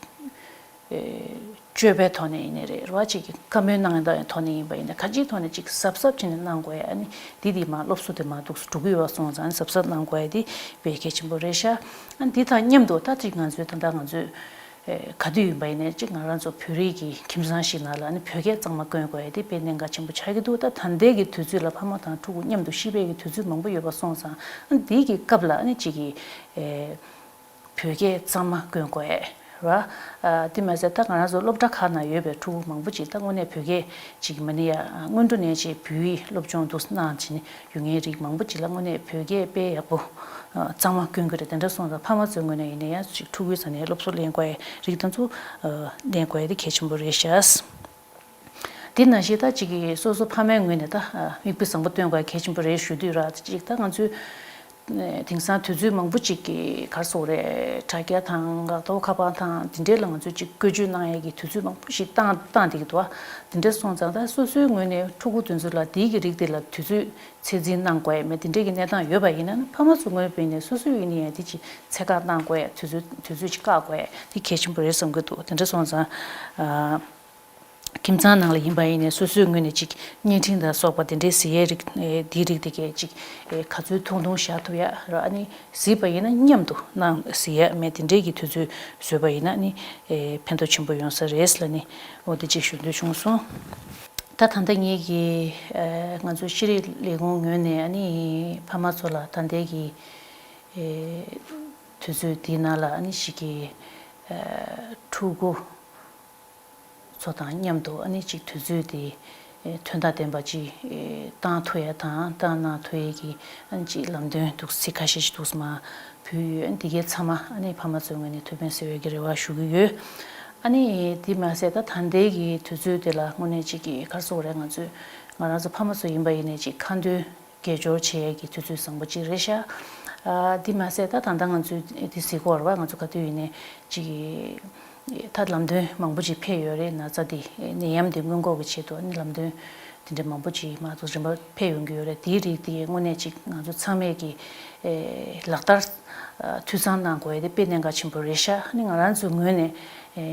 སྤྱོད་པའི་ཐོག་ནས་ཡིན་ནའི་རེད་ར་གཅིག་གི་བཀའ་མོལ་གནང་ཡ་ཐོག་ནས་ཡིན་པ་ཡིན་ན་གང་ཅིའི་ཐོག་ནས་གཅིག་གཟབ་གཟབ་བྱས་ནས་གནང་དགོས་ཡ་ཨ་ནི་འདི་འདི་མ་སློབ་གསོ་དེ་མ་འདུག་འགྲོ་གི་ཡོད་པ་སོང་ཙང་གཟབ་གཟབ་གནང་དགོས་ཡ་དེ་དཔེ་གལ་ཆེན་པོ་རེད་ཤག་ཨ་འདི་དང་མཉམ་དུ་ད་གཅིག་ང་ཚོའི་ད་ལྟ་ང་ཚོའི་ག་དུས་ཡིན་པ་ཡིན་ནའི་གཅིག་ང་རང་ཚོ་བོད་རིགས་ཀྱི་ཁྱིམ་ཚང་ཞིག་ནང་ལ་ཨ་ནི་བོད་སྐད་གཙང་མ་བསྐྱོན་དགོས་ཡ་དེ་དཔེ་གནད་འགག་ཆེན་པོ་ཆགས་ཀྱི་འདུག་ད་ད་ལྟའི་གི་དུས་ཚོད་ལ་ཕ་མ་དང་ཕྲུ་གུ་མཉམ་དུ་གཤིབ་པའི་གི་དུས་ཚོད་མང་པོ་ཡོད་པ་སོང་ཙང་ཨ་འདི་གི་སྐབས་ལ་ཨ་ནི་གཅིག་གི་བོད་སྐད་གཙང་མ་བསྐྱོན་དགོས་ར། དེ་མ་ཟད་ད་ང་རང་ཚོ་སློབ་གྲྭ་ཁག་ནང་ཡོད་པའི་ཕྲུ་གུ་མང་པོ་ཅིག་ད་དངོས་གནས་བོད་སྐད་ཅིག་མ་ནི་ཡ་སྔོན་འགྲོ་ནས་ཅིག་བོད་ཡིག་སློབ་སྦྱོང་འདུག་གནང་བྱས་ནས་ཡོད་མཁན་རིགས་མང་པོ་ཅིག་ལ་དངོས་གནས་བོད་སྐད་དཔེ་ཡག་པོ་གཙང་མ་བསྐྱོན་གྱི་རེད། དེ་འདྲ་སོང་ཙང་ཕ་མ་ཚོའི་ངོས་ནས་ཡིན་ན་ཡང་ཅིག་ཕྲུ་གུའི་ས་ནས་སློབ་གསོ་ལེན་དགོས་རིགས་དེ་ཚོ་ལེན་དགོས་དེ་གལ་ཆེན་པོ་རེད་ཤག་དེ་ནང་བཞིན་ད་ཅིག་གི་སོ་སོ་ཕ་མའི་ངོས་ནས་ད་མིག་དཔེ་བཟང་པོ་སྟོན་དགོས་གལ་ཆེན་པོ་རེད་ཞུ་དུས་ར་ཅིག་ད་ང་ཚོའི་དེང་སང་དུས་ཚོད་མང་པོ་ཅིག་གི་གར་སོགས་རེད་དྲ་རྒྱ་དང་འགག་ཐོག་ཁ་པར་དང་དེ་འདྲས་ལ་ང་ཚོས་ཅིག་བཀོལ་སྤྱོད་གནང་ཡས་ཀྱི་དུས་ཚོད་མང་པོ་ཞིག་བཏང་བཏང་བསྡད་ཀྱི་འདུག་དེ་འདྲས་སོང་ཙང་ད་སོ་སོའི་ངོས་ནས་ཕྲུ་གུ་དེ་ཚོ་ལ་དེའི་གི་རིགས་དེ་ལ་དུས་ཚོད་ཚད་འཛིན་གནང་དགོས་ཡས་མེད་དེ་འདྲས་ཀྱི་གནས་སྟངས་ཡོད་པ་ཡིན་ན་ཕ་མ་ཚོ་ངོས་ནས་སོ་སོའི་ཡིན་ན་ཡང་དེ་ཅིག་ཚད་བཀག་གནང་དགོས་ཡས་དུས་ཚོད་དུས་ཚོད་ཅིག་བཀག་དགོས་ཡས་དེ་གལ་ཆེན་པོ་རེད་བསམ་གྱི་འདུག་དེ་འདྲས་སོང་ཙང་། ཁྱིམ་ཚང་ནང་ལ་ཡིན་པ་ཡིན་ནའི་སོ་སོའི་ངོས་ནས་ཅིག་བརྙན་འཕྲིན་དང་སོགས་པ་དེ་འདྲའི་གཟིགས་ཡས་རིགས་དེའི་རིགས་དེ་གས་ཅིག་ག་ཚོད་ཐུང་ཐུང་བཞག་ཐུབ་ཡ་ར་ཨ་ནི་གཟིགས་པ་ཡིན་ན་མཉམ་དུ་གནང་གཟིགས་ཡ་མེད་དེ་འདྲའི་གི་དུས་ཚོད་བཟོས་པ་ཡིན་ན་ཨ་ནི་ཕན་ཐོགས་ཆེན་པོ་ཡོང་ས་རེད་ལ་ནི་འོ་དེ་ཅིག་ཞུ་འདོད་བྱུང་སོང་། ད་ད་ལྟ་ངེད་ཀྱི་ང་ཚོ་ཤེས་རིག་ལས་ཁུངས་ངོས་ནས་ཨ་ནི་ཕ་མ་ཚོ་ལ་ད་ལྟའི་གི་དུས་ཚོད་འདིའི་ནང་ལ་ཨ་ནི་ཞིག་གི་ཕྲུ་གུ་ཚོ་དང་མཉམ་དུ་ཨ་ནི་གཅིག་དུས་ཚོད་དེ་ཨེ་དོན་དང་ལྡན་པ་ཅིག་ཨེ་བཏང་ཐུབ་ཡ་དང་བཏང་གནང་ཐུབ་ཡ་གི་ཨ་ནི་གཅིག་ལམ་སྟོན་འདུག་སེ་ཁ་ཤས་ཤིག་འདུག་སེ་མར་ཕུལ་ཡོད། ཨ་ནི་དེ་གའི་ཚང་མ་ཨ་ནི་ཕ་མ་ཚོའི་ངོས་ནས་ཐུགས་ཕན་གསོས་ཡ་གི་རེ་བ་ཞུ་གི་ཡོད། ཨ་ནི་དེ་མ་ཟད་ད་ད་ལྟའི་གི་དུས་ཚོད་དེ་ལ་དངོས་གནས་གཅིག་གི་ག་རེ་ཟེར་དགོས་རེད། ང་ཚོས་ང་རང་ཚོ་ཕ་མ་ཚོ་ཡིན་པ་ཡིན་ནའི་གཅིག་ཁ་འདོན་དགེ་སྦྱོར་བྱེད་ཡས་ཀྱི་དུས་ཚོད་བཟང་པོ་གཅིག་རེད་ཤག་ཨ་དེ་མ་ཟད་ད་ད་ལྟ་ང་ཚོས་དེ་གཟིགས་སྐོར་བ་ང་ཚོ་ག་དུས་ཡིན་ནའི་གཅིག་ད་ལམ་སྟོན་མང་པོ་ཅིག་ཕེབས་ཡོད་རེད། ན་ཚ་དེ་ནད་ཡམས་དེ་སྔོན་འགོག་གི་ཆེད་དུ་ནི་ལམ་སྟོན་དེ་འདྲ་མང་པོ་ཅིག་མ་གཏོགས་རིམ་པ་ཕེབས་ཡོང་གི་ཡོད་རེད། དེའི་རིགས་དེ་དངོས་གནས་ཅིག་ང་ཚོ་ཚང་མས་ཀྱི་ལག་བསྟར་འཐུས་ཚང་གནང་དགོས་ཡས་དེ་དཔེ་གནད་འགག་ཆེན་པོ་རེད་ཤག་ནི་ང་རང་ཚོའི་ངོས་ནས་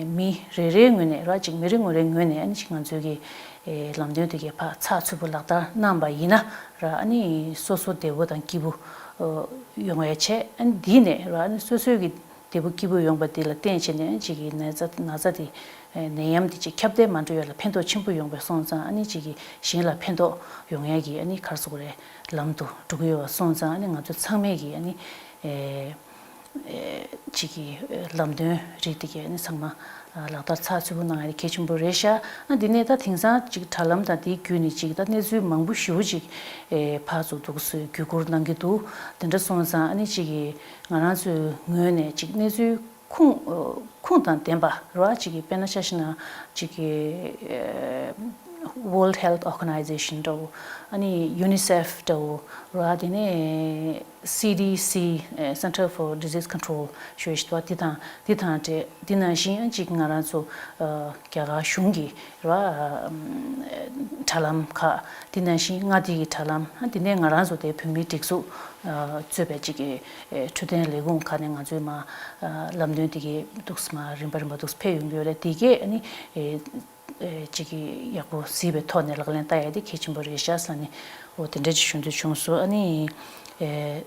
མི་རེ་རེའི་ངོས་ནས་ར་ཅིག་མི་རེ་ངོ་རེའི་ངོས་ནས་ཨ་ནི་ཅིག་ང་ཚོའི་གི་ལམ་སྟོན་དེ་གའི་ཕར་ཚགས་ཚུད་པོ་ལག་བསྟར་གནང་པ་ཡིན་ན་ར་ཨ་ནི་སོ་སོ་བདེ་པོ་དང་སྐྱིད་པོ་ཡོང་བའི་ཆེད་ཨ་ནི་འདི་ནས་ར་ཨ་ནི་སོ་སོའི་གི་བདེ་པོ་སྐྱིད་པོ་ཡོང་པ་འདི་ལ་བརྟེན་བྱས་ནས་ཨ་ནི་ཅིག་གི་ན་ཚ་ན་ཚ་དེ་ནད་ཡམས་དེ་ཅིག་ཁྱབ་གདལ་མ་འགྲོ་ཡ་ལ་ཕན་ཐོགས་ཆེན་པོ་ཡོང་པའི་སོང་ཙང་ཨ་ནི་ཅིག་གི་གཞན་ལ་ཕན་ཐོགས་ཡོང་ཡ་གི་ཨ་ནི་ག་རེ་ཟེར་དགོས་རེད། ལམ་དུ་འགྲོ་གི་ཡོད་པ་སོང་ཙང་ཨ་ནི་ང་ཚོ་ཚང་མས་གི་ཨ་ནི། ཅིག་གི་ལམ་སྟོན་རིགས་དེ་གའི་ནི་ཚང་མ་ལག་བསྟར་ཚགས་ཚུད་པོ་གནང་ཡ་དེ་གལ་ཆེན་པོ་རེད་ཤག་ཨ་འདི་ནས་ད་དེང་སང་ཅིག་དྲ་ལམ་དང་དེའི་བརྒྱུད་ནས་ཅིག་ད་གནས་ཚུལ་མང་པོ་ཞེ་པོ་ཅིག་ཕར་ཚུར་འདུག་སེ་བརྒྱུད་བསྐུར་གནང་གི་འདུག་དེ་འདྲ་སོང་ཙང་ཨ་ནི་ཅིག་གི་ང་རང་ཚོའི་ངོས་ནས་ཅིག་གནས་ཚུལ་ཁུངས་ཁུངས་དང་ལྡན་པ་རེད་བ། ཅིག་གི་དཔེར་ན་ཆ་བཞག་ན་ཅིག་གི་World Health Organization འདྲ་བོ་ཨ་ནི་UNICEF འདྲ་བོ་རེད་བ། དེ་ནས། C D C Center for Disease Control ཞུ་ཡས་ཞིག་འདུག་དེ་དང་དེ་དང་འབྲེལ་དེ་ནང་བཞིན་ཅིག་ང་རང་ཚོ་རྒྱ་གར་གཞུང་གི་ར་དྲ་ལམ་ཁག་དེ་ནང་བཞིན་མངའ་སྡེ་གི་དྲ་ལམ་དེ་ནས་ང་རང་ཚོ་དེ་བོད་མིའི་སྒྲིག་འཛུགས་གཙོས་པའི་ཅིག་གི་འཕྲོད་བསྟེན་ལས་ཁུངས་ཁག་ནས་ང་ཚོའི་མ་ལམ་སྟོན་དེ་གའི་འདུག་སེ་མ་རིམ་པ་རིམ་པ་འདུག་སེ་ཕེབས་ཡོང་གི་ཡོད་རེད། དེ་གས་ཨ་ནི། ཨེ་ཅིག་གི་ཡག་པོ་གཟིགས་པའི་ཐོག་ནས་ལག་ལེན་བསྟར་ཡ་དེ་གལ་ཆེན་པོ་རེད་ཤག་ཟེར་ནས་འོ་དེ་འདྲ་ཅིག་ཞུ་འདོད་བྱུང་སོང་། ཨ་ནི་ཨེ་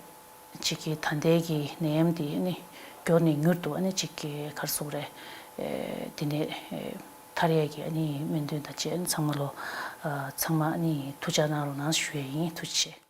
ཅིག་གི་ད་ལྟའི་གི་ནད་ཡམས་དེ་ཨ་ནི་མགྱོགས་ནས་མྱུར་དུ་ཨ་ནི་ཅིག་གི་ག་རེ་ཟེར་དགོས་རེད། ཨེ་དེ་ནས་ཨེ་ཐར་ཡས་ཀྱི་ཨ་ནི་སྨོན་འདུན་དང་བཅས་ཨ་ནི་ཚང་མ་ལོ་ཨ་ཚང་མ་ཨ་ནི་ཐུགས་ཅག་གནང་རོགས་གནང་ཞུ་ཡས་ཡིན། ཐུགས་རྗེ་ཆེ།